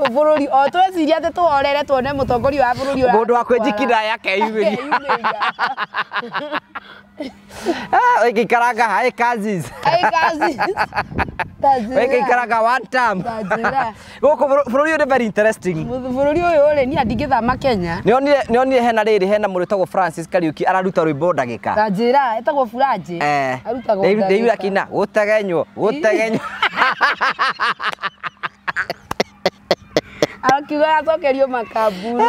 Bũrũri o tweciria atĩ tũhorere tuone mũtongoria wa bũrũri ũyũ. Mũndũ wa kwĩnjikira yakeyumĩria. Wĩngĩikaranga hai cousins. Hai cousins. Wĩngĩikaranga one term. Gũkũ bũrũri ũyũ nĩ very interesting. Bũrũri ũyũ rĩ niĩ ndingĩthama Kenya. Nĩonire hena rĩrĩ hena mũndũ wĩtagwo Francis Kariuki araruta rwĩmbo ndagĩka. Ta njĩra etagwo Furaji. Arutagwo ndagĩka. Ndĩura kina gũtegenywo gũtegenywo. Arakiuga acokerio makambuni.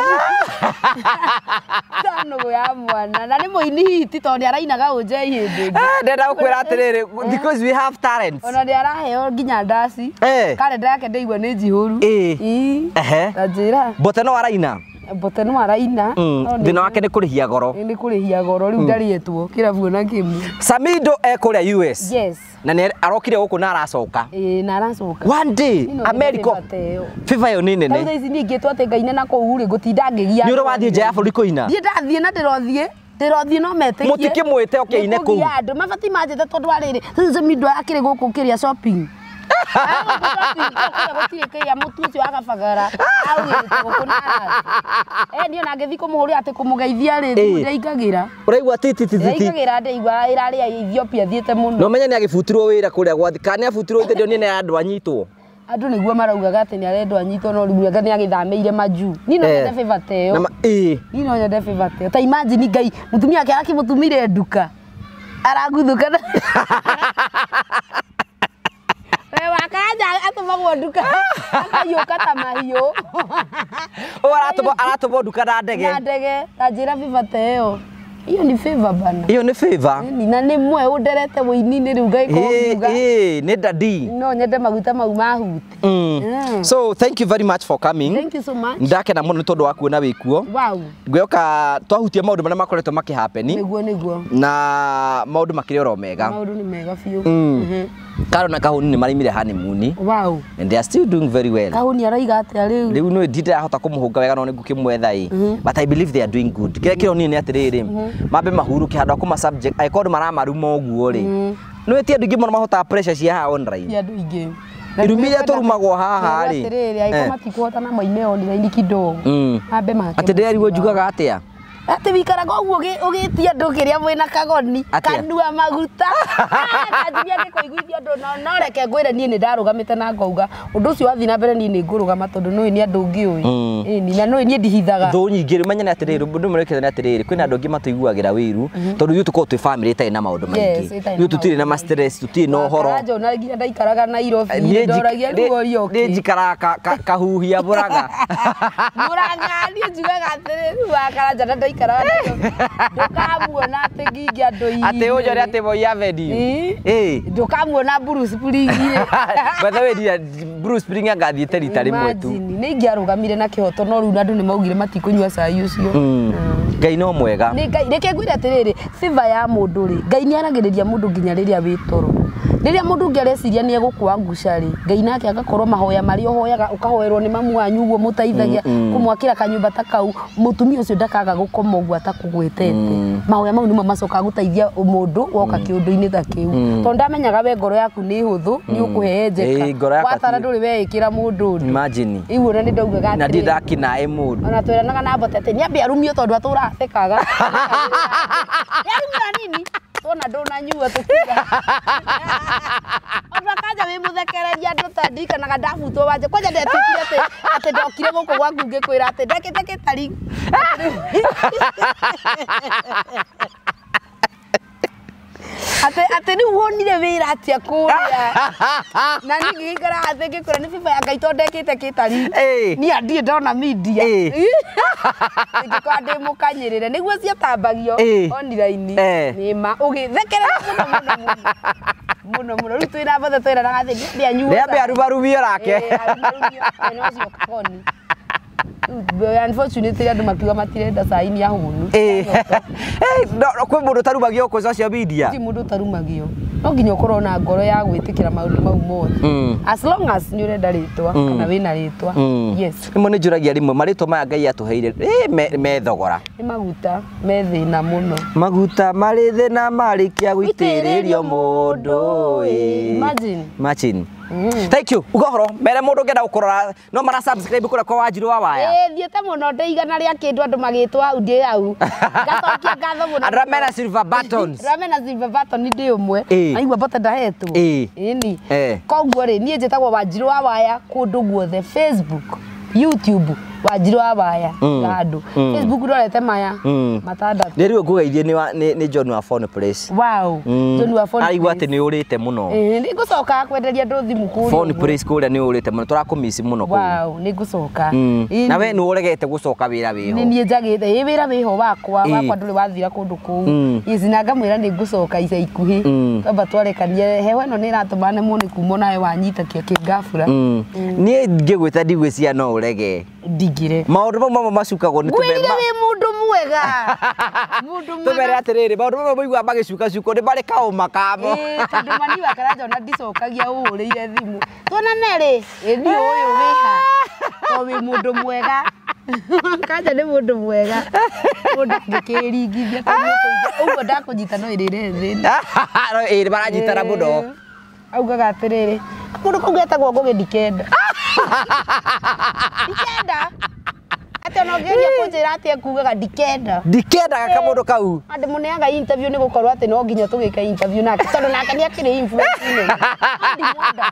Tano ya mwana na nĩ mũini hiti tondũ nĩ arainaga ũnjei hĩndĩ ĩngĩ. Ndenda gũkwĩra atĩrĩrĩ, because we have talents. Ona nĩ araheo nginya ndaci. Karenda yake ndĩigua nĩ njihũru. Ta njĩra. Mbote no araina. Mbote no araina. Thĩna wake nĩ kũrĩhia goro. Nĩ kũrĩhia goro rĩu ndarĩetwo kĩrabu ona kĩmwe. Samido e kũrĩa US. Yes. Na nĩ arokire gũkũ na aracoka. Ĩĩ na aracoka. One day America. Favor ĩyo nĩ nene. Thaa ici niĩ ingĩtwo atĩ ngaine na kũu rĩ ngũtinda ngĩgia. Nĩ ũrĩ wathiĩ nja ya bũrũri kũina? Ndiĩ ndathiĩ na ndĩrothiĩ. Ndĩrothiĩ no metĩkie. Mũtikĩmwĩte oke aine kũu. Andũ mabatiĩ manjĩte tondũ wa rĩrĩ Samido akĩrĩ gũkũ kĩrĩa shopping. Gũtirĩ kĩrĩa mũtu ũcio wa Kabagara augĩte gũkũ na arathi. Niĩ ona ngĩthiĩ kũmũhũrĩra atĩ kũmũgeithia rĩ thimũ ndĩraingagĩra. Ũraigua ti ti ti ti. Ndĩraingagĩra ndĩigua ĩrarĩa Ethiopia thiĩte mũno. No menye nĩ agĩbutirwo wĩra kũrĩa gwathi kana nĩ abutirwo ithe ndionire nĩ andũ anyitwo. Andũ nĩguo maraugaga atĩ nĩ arendwo anyitwo no rĩu anga nĩ agĩthamĩire majuu. Niĩ no nyende favor ta ĩyo. Niĩ no nyende favor ta ĩyo. Ta imagine Ngai mũtumia wake arakĩmũtumire nduka. Araguthũka. We wakanja atũmagwo nduka akaiũka ta mahiũ. Aratũmwo nduka na ndege. Na ndege ta njĩra favor ta ĩyo. Hiyo ni favor bana. Hiyo ni favor. Na nĩ mwe ũnderete wũini-inĩ rĩu ngaĩkorwo ngiuga. Nĩ daddy. No nyende maguta mau mahuti. So thank you very much for coming. Thank you so much. Ndakena mũno nĩ tondũ wa kuona wĩ kuo. Wow. Ngwĩhoka twahutia maũndũ marĩa makoretwo makĩhappen. Nĩguo nĩguo. Na maũndũ makĩrĩ oro mega. Maũndũ nĩ mega biũ. Karo na Kahuni nĩ maraimire honeymoon. Wow. And they are still doing very well. Kahuni araiga atĩa rĩu? Rĩu nĩ ndĩrahota kũmũhũnga wega no nĩ ngũkĩmwetha ĩ. But I believe they are doing good. Kĩrĩa kĩronire nĩ atĩrĩrĩ, mambe mahuruke handũ ha kũma subject angĩkorwo andũ maramaruma ũguo rĩ. Nĩ wĩtie andũ aingĩ mũno mahotaga pressure cia haha online. Ti andũ aingĩ. Irumi iria tũrumagwo haha rĩ. Atĩrĩrĩ, angĩkorwo matikũhota na moime online kidogo. Mambe make. Atĩ ndĩrerirwo njugaga atĩa? Atĩ wikaraga ũguo ũgĩtia andũ kĩrĩa mwĩna kagoni kanua maguta. Kanjia ngĩkũiguithia andũ no reke ngwĩre niĩ nĩ ndarũgamĩte na ngauga ũndũ ũcio wathiĩ na mbere niĩ nĩ ngũrũgama tondũ nĩũĩ nĩ andũ ngĩũĩ. Ĩni na nĩũĩ niĩ ndihithaga. Thũ nyingĩ rĩ menya nĩ atĩrĩrĩ ũndũ ũmwe wĩkĩte nĩ atĩrĩrĩ kwĩna andũ angĩ matũiguagĩra wĩiru tondũ ithuĩ tũkoragwo twĩ family ĩtarĩ na maũndũ maingĩ. Ithuĩ tũtirĩ na stress tũtirĩ na ũhoro. Karanja ona nginya ndaikaraga Nairobi ndoragia rĩu ũria ũkĩ. Niĩ njikaraga kahuhia Mũrang'a. Mũrang'a niĩ njugaga atĩrĩrĩ rĩu wa Karanja na ndaikaraga Nairobi. Ndũkamuona atĩ ngingi andũ inĩ. Atĩ ũnjore atĩ Moi Avenue. Ndũkamuona Bruce Spring. By the way, Bruce Spring angathiĩte rita rĩmwe tu. Nĩ ingĩarũgamire na kĩhoto no rĩu andũ nĩ maugire matikũnyua cai ũcio. Ngai no mwega. Nĩ Ngai reke ngwĩre atĩrĩrĩ, favor ya mũndũ rĩ, Ngai nĩ aragĩrĩria mũndũ nginya rĩrĩa wĩ toro. Rĩrĩa mũndũ ũngĩ areciria nĩ egũkũangusha rĩ, Ngai nake agakorwo mahoya marĩa ũhoyaga ũkahoerwo nĩ mamu wanyu ũguo mũteithagia kũmwakĩra kanyũmba ta kau, mũtumia ũcio ndakaga gũkoma ũguo atakũgwetete. Mahoya mau nĩmo macokaga gũteithia mũndũ woka kĩũndũ-inĩ ta kĩu. Tondũ ndamenyaga we ngoro yaku nĩ hũthũ, nĩ ũkũhehenjeka. Watara ndũrĩ weĩkĩra mũndũ ũndũ. Imagine. Rĩu ona nĩ ndaugaga atĩrĩrĩ. Na ndirĩ ndakina ĩ mũndũ. Ona tweranaga na Mbote atĩ nĩambe arumio tondũ atũraga athekaga. Nĩarumio hanini. Tuona ndũnanyua tũkiuga. Ona kanja wĩ mũthekereria andũ ta ndirikanaga ndabutwo wanje. Kwanja ndetĩkire atĩ ndokire gũkũ gwaku ngĩkwĩra atĩ ndekĩte gĩtari. Atĩ rĩu wonire wĩra atĩa kũrĩa. Na niĩ ngĩgĩikara thĩ ngĩkwĩra nĩ favor ya Ngai tondũ ndekĩte gĩtari. Niĩ ndirĩ ndona media. Ingĩkorwo ndĩ mũkanyĩrĩre nĩguo ciatambagio online. Nĩ ma ũgĩthekerera mũno mũno mũno mũno rĩu twĩna Mbote twĩranaga atĩ nĩambe anyue. Nĩambe arumarumio nake. Arumarumio mwena ũcio kagoni. Unfortunately andũ makiuga matirenda cai nĩ ahũnu. Kwĩ mũndũ ũtarumagio gũkũ social media? Gũtirĩ mũndũ ũtarumagio. No nginya ũkorwo na ngoro ya gwĩtĩkĩra maũndũ mau mothe. As long as nĩ ũrenda rĩtwa kana wĩna rĩtwa. Yes. Rĩmwe nĩ njũragia rĩmwe marĩtwa maya Ngai atũheire me thogora. Nĩ maguta me thĩna mũno. Maguta marĩ thĩna marĩkia gũitĩrĩrio mũndũ. Imagine. Imagine. Thank you. Uga horo mere mundu ngenda gukurora no mara subscribe kura kwa Wanjiru wa Waya. Thiete muno ndĩ igana rĩa kĩndũ andũ magĩtwo hau ndĩ hau. Ngacokia ngatho mũno. Andũ arĩa mena silver buttons. Andũ arĩa mena silver button ndĩ ũmwe. Aigua mbote ndahetwo. Ĩni. Koguo rĩ niĩ njĩtagwo Wanjiru wa Waya kũndũ guothe, Facebook, YouTube, Wanjiru wa Waya handũ. Facebook ndorete maya matandatũ. Nĩ rĩu ngũgeithie nĩ John wa Phone Place. Wow. John wa Phone. Araigua atĩ nĩ ũrĩte mũno. Nĩ ngũcoka kwenderia andũ thimũ kũrĩa. Phone Place kũrĩa nĩ ũrĩte mũno, tũrakũmici mũno kũu. Wow, nĩ ngũcoka. Na we nĩ ũregete gũcoka wĩra wĩho. Nĩ niĩ njagĩte, ĩ wĩra wĩho wakwa, wakwa ndũrĩ wathira kũndũ kũu. Yes, na ngamwĩra nĩ ngũcoka ica ikuhĩ. Twamba twarekanie heho ĩno nĩ ĩratũma nemwo nĩ kuma nawe wanyita kĩngabura. Niĩ ngĩgwĩta ndigwĩciria no ũrege. Ndingĩrega. Maũndũ mau mamwe macukagwo nĩ Ngwĩrire wĩ mũndũ mwega. Mũndũ mwega. Tũmere atĩrĩrĩ, maũndũ mamwe mũiguaga magĩcukacukwo nĩ marĩ kaũma kamo. Tondũ mani wa Karanja ona ndicokagia ũhũrĩire thimũ. Tuonane rĩ, ĩ niĩ ũyũ wĩha. To wĩ mũndũ mwega. Karanja nĩ mũndũ mwega. Mũndũ angĩkĩringithia tondũ ũguo ndakũnyita no ĩrĩre thĩna. Ĩ maranyitana mũno. Augaga atĩrĩrĩ, mũndũ kau getagwo Ngũgĩ ndikenda. Ndikenda. Atĩ ona ũngĩgeria kũnjĩra atĩ ekugaga ndikenda. Ndikendaga kamũndũ kau. Ndĩmũneaga interview nĩ gũkorwo atĩ no nginya tũgĩke interview nake tondũ nake nĩ akĩrĩ influence nene. Ndimwenda.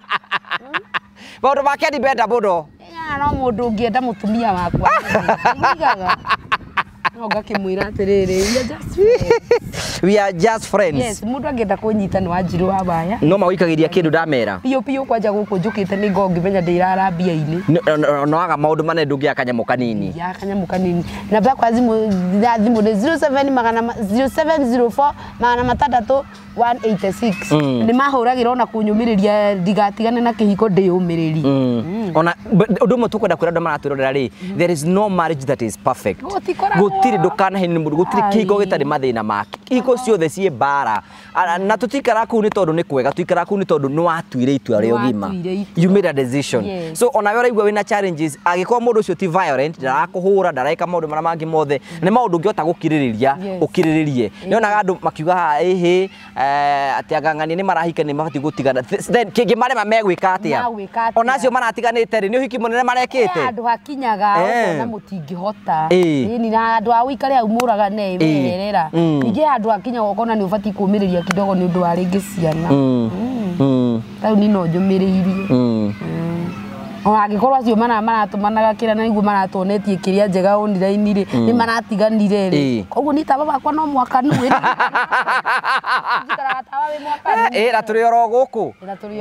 Maũndũ make ndimenda mũno. No mũndũ ũngĩenda mũtumia wakwa. Nĩugaga. No ngakĩmwĩra atĩrĩrĩ, we are just friends. We are just friends. Yes, mũndũ angĩenda kũnyita nĩ Wanjiru wa Waya. No magũikagĩria kĩndũ ndamera. Biũ biũ kwanja gũkũ njũkĩte nĩ ngoo ngĩmenya ndĩrara mbia-inĩ. No aga maũndũ manene ndũngĩaga kanyamũ kanini. Ya kanyamũ kanini. Namba yakwa ya thimũ nĩ 0704 600 186. Nĩ mahũragĩra ona kũnyũmĩrĩria ndigatigane na kĩhiko ndĩyũmĩrĩrie. Ona ũndũ ũmwe tũkwenda kwĩra andũ maratwĩrorera rĩ, there is no marriage that is perfect. Gũtirĩ ndũkanahenio nĩ mũndũ, gũtirĩ kĩhiko gĩtarĩ mathĩna make. Kĩhiko ciothe ciĩ mbara. Na tũtikaraga kũu nĩ tondũ nĩ kwega, tũikaraga kũu nĩ tondũ nĩ watuire itua rĩa ũgima. You made a decision. So ona we ũraigua wĩna challenges, angĩkorwo mũndũ ũcio ti violent, ndarakũhũra, ndareka maũndũ marĩa mangĩ mothe, nĩ maũndũ ũngĩhota gũkirĩrĩria, ũkirĩrĩrie. Nĩ onaga andũ makiuga haha ĩhĩ, atĩ angang'ania nĩ marahikania nĩ mabatiĩ gũtigana. Then kĩngĩmarema megwĩka atĩa? Ona acio maratiganĩte rĩ, nĩ ũhiki mũnene marekĩte. Handũ hakinyaga ũkona mũtingĩhota. Ĩni na andũ a ũikare hau mũragane meherera. Ningĩ handũ hakinyaga ũkona nĩ ũbatiĩ kũũmĩrĩria kidogo nĩ ũndũ wa rĩngĩ ciana. Rĩu niĩ no njũmĩrĩirie. Ona angĩkorwo acio maratũmanaga kĩrĩa na nĩguo maratuonetie kĩrĩa njega online rĩ, nĩ maratiganire rĩ. Koguo niĩ tawa wakwa no mwakanu. Njikaraga tawa wĩ mwakanu. Na tũrĩ oro gũkũ.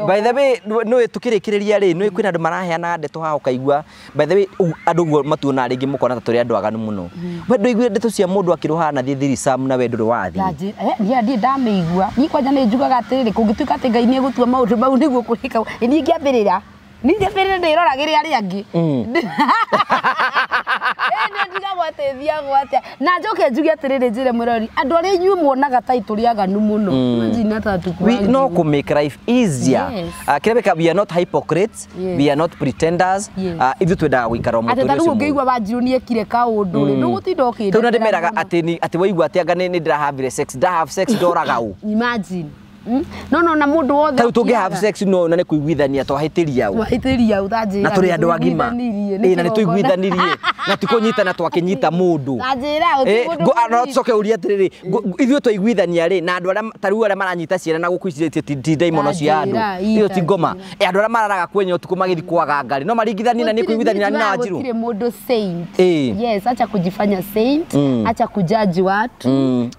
By the way, nĩ tũkĩrĩkĩrĩria rĩ, nĩ kwĩna andũ maraheana ndeto haha ũkaigua. By the way, andũ ũguo matuonaga rĩngĩ mũkona ta tũrĩ andũ aganu mũno. We ndũiguire ndeto cia mũndũ akĩrũhaga na thiĩ thiricamu na we ndũrĩ wathiĩ? Niĩ ndirĩ ndamĩigua. Niĩ kwanja nĩ njugaga atĩrĩrĩ, kũngĩtuĩka atĩ Ngai nĩ egũtua maũndũ mau nĩguo kũrĩka, niĩ ingĩambĩrĩra. Ningĩ mbere ndĩroragĩre arĩa angĩ. Nĩ ndigagwo atĩ thiagwo atĩa. Na njoke njuge atĩrĩrĩ njĩre mwĩrori, andũ arĩa inyuĩ muonaga ta tũrĩ aganu mũno. We no kũ make life easier. Kĩrĩa wĩka, we are not hypocrites, we are not pretenders. Ithuĩ twendaga gũikara mũtũrĩre ũcio. Atĩ ta rĩu ũngĩigua Wanjiru nĩ ekire kaũndũ rĩ, ndũgũtinda ũkĩndetera. Tondũ ndĩmeraga atĩ waigua atĩ anga nĩ ndĩrahavire sex, ndahave sex ndoraga ũ. Imagine. No no na mundu wothe tau tungi have sex no na nĩ kũiguithania twahĩtĩria ũ. Twahĩtĩria ũ ta njĩra. Na tũrĩ andũ agima. Ĩ na nĩ tũiguithanirie. Na ti kũnyitana twakĩnyita mũndũ. Ta njĩra gũtirĩ mũndũ. No tũcoke ũrie atĩrĩrĩ, ithuĩ twaiguithania rĩ na andũ arĩa ta rĩu arĩa maranyita ciana na gũkũ ici ti ndaimono cia andũ. Iyo ti ngoma. Andũ arĩa mararaga kwenye ũtukũ magĩthiĩ kwaga ngari. No maringithanie na nĩ kũiguithania na Wanjiru. Gũtirĩ mũndũ saint. Yes, acha kujifanya saint, acha kujaji watu.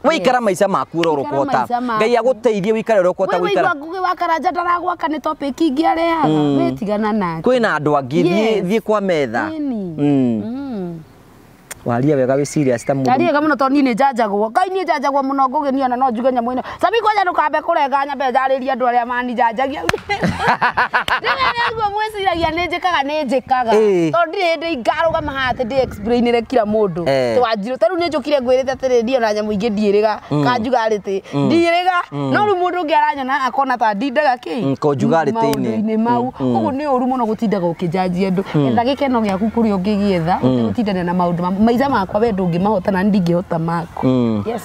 Wĩikara maica maku ũrĩa ũkũhota. Ngai agũteithie wĩikare ũrĩa ũkũhota gũikara. Wewe Ngugi wa Karanja ndaragwaka nĩ topic ingĩ arehaga. Wĩtigana nake. Kwĩna andũ angĩ, thiĩ kwa metha. Waria wega wĩ serious ta mũndũ. Ndaria wega mũno tondũ niĩ nĩ njanjagwo. Ngai niĩ njanjagwo mũno Ngugi niĩ ona no njuge nyamũ ĩno. Sami kwanja ndũkambe kũrenga nyambe njarĩrie andũ arĩa manijanjagia. Rĩu mwĩciragia nĩ njĩkaga nĩ njĩkaga. Tondũ ndirĩ hĩndĩ ingarũgama haha atĩ ndĩ explainĩre kila mũndũ. Tĩ Wanjiru ta rĩu nĩ njũkire ngwĩrĩte atĩrĩ niĩ ona nyamũ ingĩ ndiĩrĩga. Kanjuga rĩtĩ ndiĩrĩga. No rĩu mũndũ ũngĩ aranyona akona ta ndindaga kĩ. Konjuga rĩtĩ-inĩ. Maũndũ-inĩ mau. Koguo nĩ ũru mũno gũtindaga ũkĩnjanjia andũ. Etha gĩkeno gĩaku kũrĩa ũngĩgĩetha ũtegũtindania na maũndũ ma maica makwa we ndũngĩmahota na ndingĩhota maku. Yes.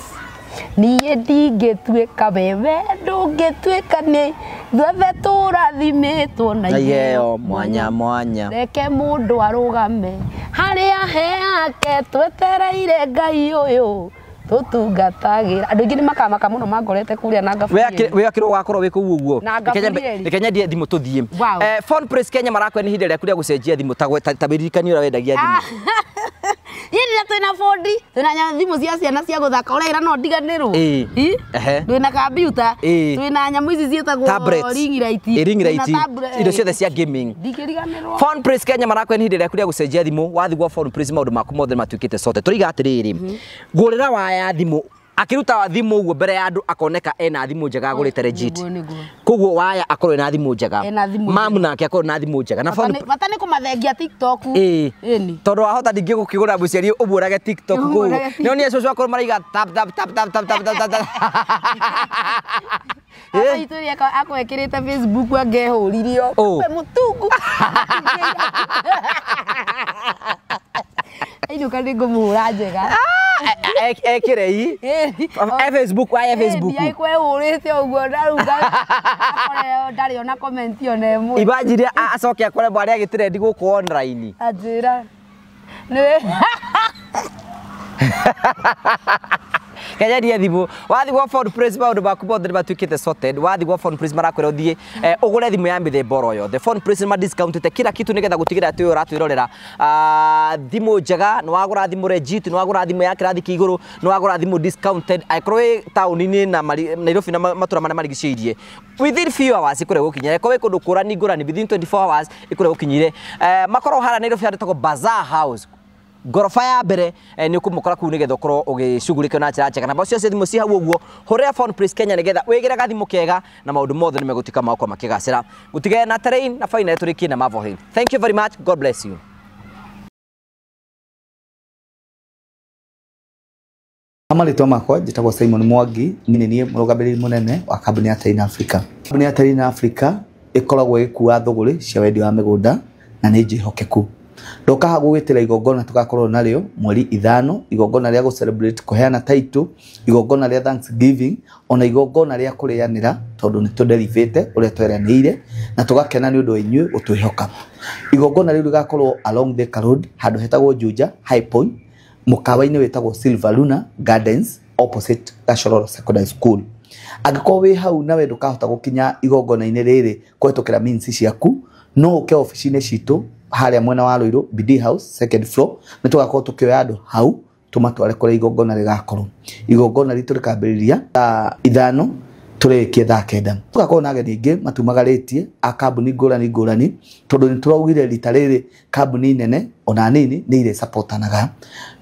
Niĩ ndingĩtuĩka wewe ndũngĩtuĩka nĩ ithuothe tũrathimĩtwo na Na iheo mwanya mwanya. Reke mũndũ arũgame harĩa he yake twetereire Ngai ũyũ tũtungatagĩra. Andũ aingĩ nĩ makamaka mũno mangorete kũrĩa na ngaburi. We akĩrwo wakorwo wĩ kũu ũguo. Na ngaburi. Reke nyendie thimũ tũthiĩ. Wow. Phone Place Kenya marakwenda ihinda rĩaku rĩa gũcenjia thimũ ta wĩririkanie ũrĩa wendagia thimũ. Yini na twina bondi, twina thimũ cia ciana cia gũthaka ũraira no ndiganĩrwo. Ĩĩ. Ehe. Twina kambiuta, Ĩĩ. twina nyamũ ici ciĩtagwo Tablets. ring light. Ĩĩ, ring Twĩna light. tablet. Indo ciothe cia gaming. Ndingĩriganĩrwo. Phone Place Kenya marakwenda ihinda rĩaku rĩa gũcenjia thimũ wathiĩ gwa Phone Place maũndũ maku mothe matuĩkĩte sote. Tũriga atĩrĩrĩ, ngũrĩra waya thimũ akiruta thimũ ũguo mbere ya andũ akoneka ena thimũ njega agũrĩte legit. Nĩguo, nĩguo. Koguo waya akorwo ena thimũ njega. Ena thimũ Mamu nake akorwo na thimũ njega. Na phone Bata nĩ kũmathengia TikTok. Ĩĩ. Ĩni. Tondũ wahota ningĩ gũkĩgũra mũciari ũmũrage TikTok kũu. Ũmũrage Nĩ onire cũcũ akorwo maraiga tap tap tap tap tap tap tap tap. Baba itũ rĩ akwekĩrĩte Facebook angehũririo. Ũ. We mũtungu. Ainũka nĩ ngũmũhũra njega. Ekĩre i. Ĩni. E Facebook waya Facebook. Ĩni akwehũrĩte ũguo ndaruga. Akore ndarĩ ona comment ona ĩmwe. Imagine acoke akore mwarĩ agĩtrendi gũkũ online. Anjĩra. Nĩ Kenya ndie thimũ wathi gwa Phone Place maũndũ maku mothe nĩ matuĩkĩte sorted. Wathi gwa Phone Place marakwĩra ũthiĩ ũgũre thimũ ya mĩthemba oro yothe. Phone Place nĩ ma discountĩte kila kitu nĩgetha gũtigĩrĩra atĩ ũyũ ũratwĩrorera thimũ njega, nĩ wagũra thimũ legit, nĩ wagũra thimũ ya kĩrathi kĩa igũrũ, nĩ wagũra thimũ discounted. Angĩkorwo wĩ taũni-inĩ na Nairobi na matũra marĩa marigicĩirie within few hours ĩkũrĩa gũkinyĩra. Angĩkorwo wĩ kũndũ ngũrani ngũrani within 24 hours ĩkũrĩa gũkinyĩre. Makorwo harĩa Nairobi handũ hetagwo Bazaar House ngoroba ya mbere nĩ ũkũmũkora kũu nĩgetha ũkorwo ũgĩcugurĩkio na njĩra njega. Namba cio cia thimũ ci hau ũguo, hũrĩra Phone Place Kenya nĩgetha wĩgĩre gathimũ kega na maũndũ mothe nĩ megũtuĩka ma gũkorwo makĩgacĩra. Gũtige na terrain na final tũrĩkie na Marvel Hill. Thank you very much. God bless you. Marĩtwa makwa njĩtagwo Simon Mwangi, niĩ nĩ niĩ mũrũgamĩrĩri mũnene wa kambuni ya Terrain Africa. Kambuni ya Terrain Africa ĩkoragwo ĩgĩkua thũgũrĩ cia wendia wa mĩgũnda na nĩ njĩhokeku. Ndoka haha gũgĩtĩra igongona tũgakorwo narĩo mweri 5, igongona rĩa gũ celebrate kũheana title, igongona rĩa Thanksgiving, ona igongona rĩa kũrĩanĩra tondũ nĩ tũderivĩte ũrĩa tweranĩire na tũgakena nĩ ũndũ wa inyuĩ gũtwĩhoka. Igongona rĩu rĩgakorwo along Thika Road handũ hetagwo Juja High Point, mũkawa-inĩ wĩtagwo Silver Luna Gardens opposite Gachororo Secondary School. Angĩkorwo wĩ hau nawe ndũkahota gũkinya igongona-inĩ rĩrĩ kũhetũkĩra means ciaku, no ũke obici-inĩ citũ harĩa mwena wa Ruiru BD House second floor, nĩ tũgakorwo tũkĩoya andũ hau tũmatware kũrĩa igongona rĩgakorwo. Igongona ritũ rĩkambĩrĩria thaa 5 tũrĩkie thaa 9. Tũgakorwo na ageni aingĩ matumagarĩtie a kambuni ngũrani ngũrani, tondũ nĩ tũraugire rita rĩrĩ kambuni nene ona nini nĩ irĩ supportanaga.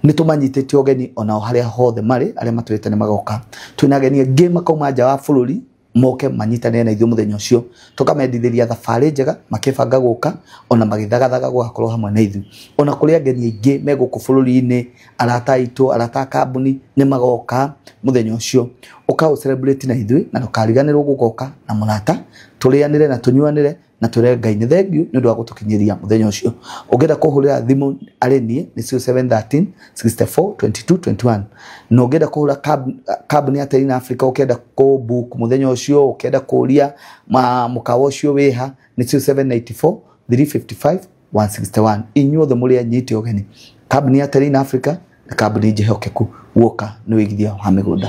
Nĩ tũmanyitĩte ũgeni onao harĩa hothe marĩ, arĩa matwĩrĩte nĩ magoka. Twĩna ageni aingĩ makauma nja wa bũrũri moke manyitanĩre na ithuĩ mũthenya ũcio, tũkamendithĩria thabarĩ njega makĩbanga gũka ona magĩthagathaga gũgakorwo hamwe na ithuĩ. Ona kũrĩ ageni aingĩ me gũkũ bũrũri-inĩ, arata aitũ, arata a kambuni nĩ magoka mũthenya ũcio. Ũka ũ celebrate na ithuĩ na ndũkariganĩrwo gũgoka na mũrata, tũrĩanĩre na tũnyuanĩre na twĩre Ngai nĩ thengiũ nĩ ũndũ wa gũtũkinyĩria mũthenya ũcio. Ũngĩenda kũhũrĩra thimũ arĩ niĩ nĩ 0713 64 22 21. Na ũngĩenda kũhũra kambuni ya Terrain Africa, ũkĩenda kũ book mũthenya ũcio, ũkĩenda kũria mũkawa ũcio wĩha nĩ 0794 355 161. Inyuothe mũrĩ anyite ũgeni. Kambuni ya Terrain Africa nĩ kambuni njĩhokeku, guoka nĩ wĩigithia wa mĩgũnda.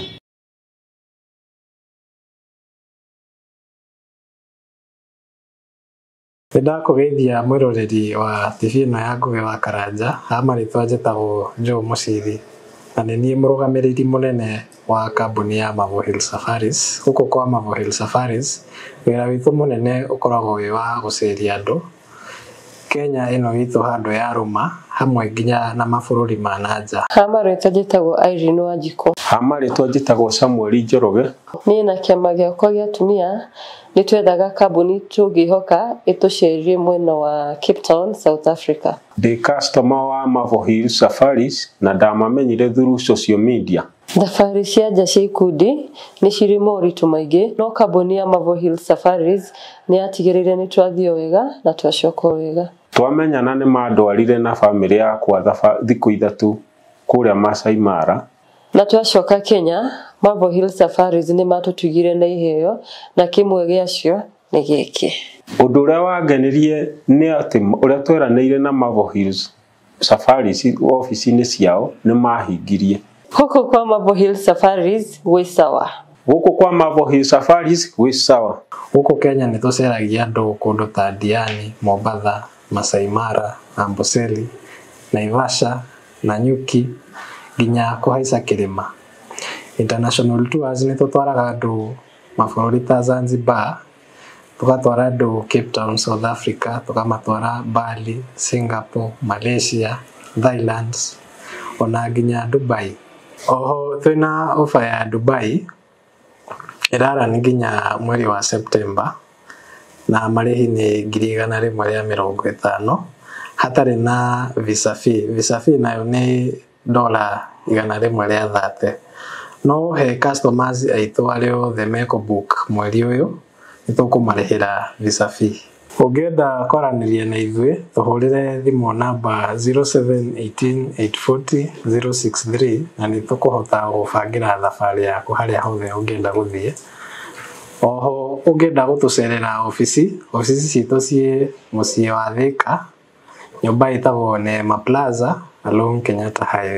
Nĩndakũgeithia mwĩroreri wa TV ĩno ya Ngũgĩ wa Karanja. Ha marĩtwa njĩtagwo Joe Mũciri na nĩ niĩ mũrũgamĩrĩri mũnene wa kambuni ya Marvel Hill Safaris. Gũkũ kwa Marvel Hill Safaris wĩra witũ mũnene ũkoragwo wĩ wa gũceria andũ Kenya ĩno itũ handũ ya rũma hamwe nginya na mabũrũri ma na nja. Ha marĩtwa njĩtagwo Irene Wanjikũ. Ha marĩtwa njĩtagwo Samuel Njoroge. Niĩ na kĩama gĩakwa gĩa atumia nĩ twethaga kambuni tũngĩhoka ĩtũcerie mwena wa Cape Town, South Africa. Ndĩ customer wa Marvel Hill Safaris na ndamamenyire through social media. Thabarĩ cia nja cia ikundi nĩ cirĩ moritũ maingĩ, no kambuni ya Marvel Hill Safaris nĩ yatigĩrĩire nĩ twathiĩ wega na twacoka wega. Twamenyana nĩ mandwarire na bamĩrĩ yakwa thikũ 3 kũrĩa Masai Mara. Na twacoka Kenya, Marvel Hill Safaris nĩ matũtugire na iheo na kĩmwe gĩacio nĩ gĩkĩ. Ũndũ ũrĩa wangenirie nĩ atĩ ũrĩa tweranĩire na Marvel Hills Safaris obici-inĩ ciao nĩ mahingirie. Gũkũ kwa Marvel Hill Safaris gwĩ sawa. Gũkũ kwa Marvel Hills Safaris gwĩ sawa. Gũkũ Kenya nĩ tũceragia andũ kũndũ ta Diani, Mombatha, Masai Mara, Amboseli, Naivasha, Nanyuki nginya kũhaica kĩrĩma. International tours nĩ tũtwaraga andũ mabũrũri ta Zanzibar, tũgatwara andũ Cape Town, South Africa, tũkamatwara Bali, Singapore, Malaysia, Thailand ona nginya Dubai. Oho twĩna offer ya Dubai ĩrarani nginya mweri wa September na marĩhi nĩ 150,000 hatarĩ na visa fee. Visa fee nayo nĩ $130. No he customers aitũ arĩa othe mekũ-book mweri ũyũ nĩ tũkũmarĩhĩra visa fee. Ũngĩenda kwaranĩria na ithuĩ tũhũrĩre thimũ namba 0718 840 063 na nĩ tũkũhota gũbangĩra thabarĩ yaku harĩa hothe ũngĩenda gũthiĩ. Oho ũngĩenda gũtũcerera obici, obici citũ ciĩ mũciĩ wa Thika, nyũmba ĩtagwo Neema Plaza along Kenyatta Highway.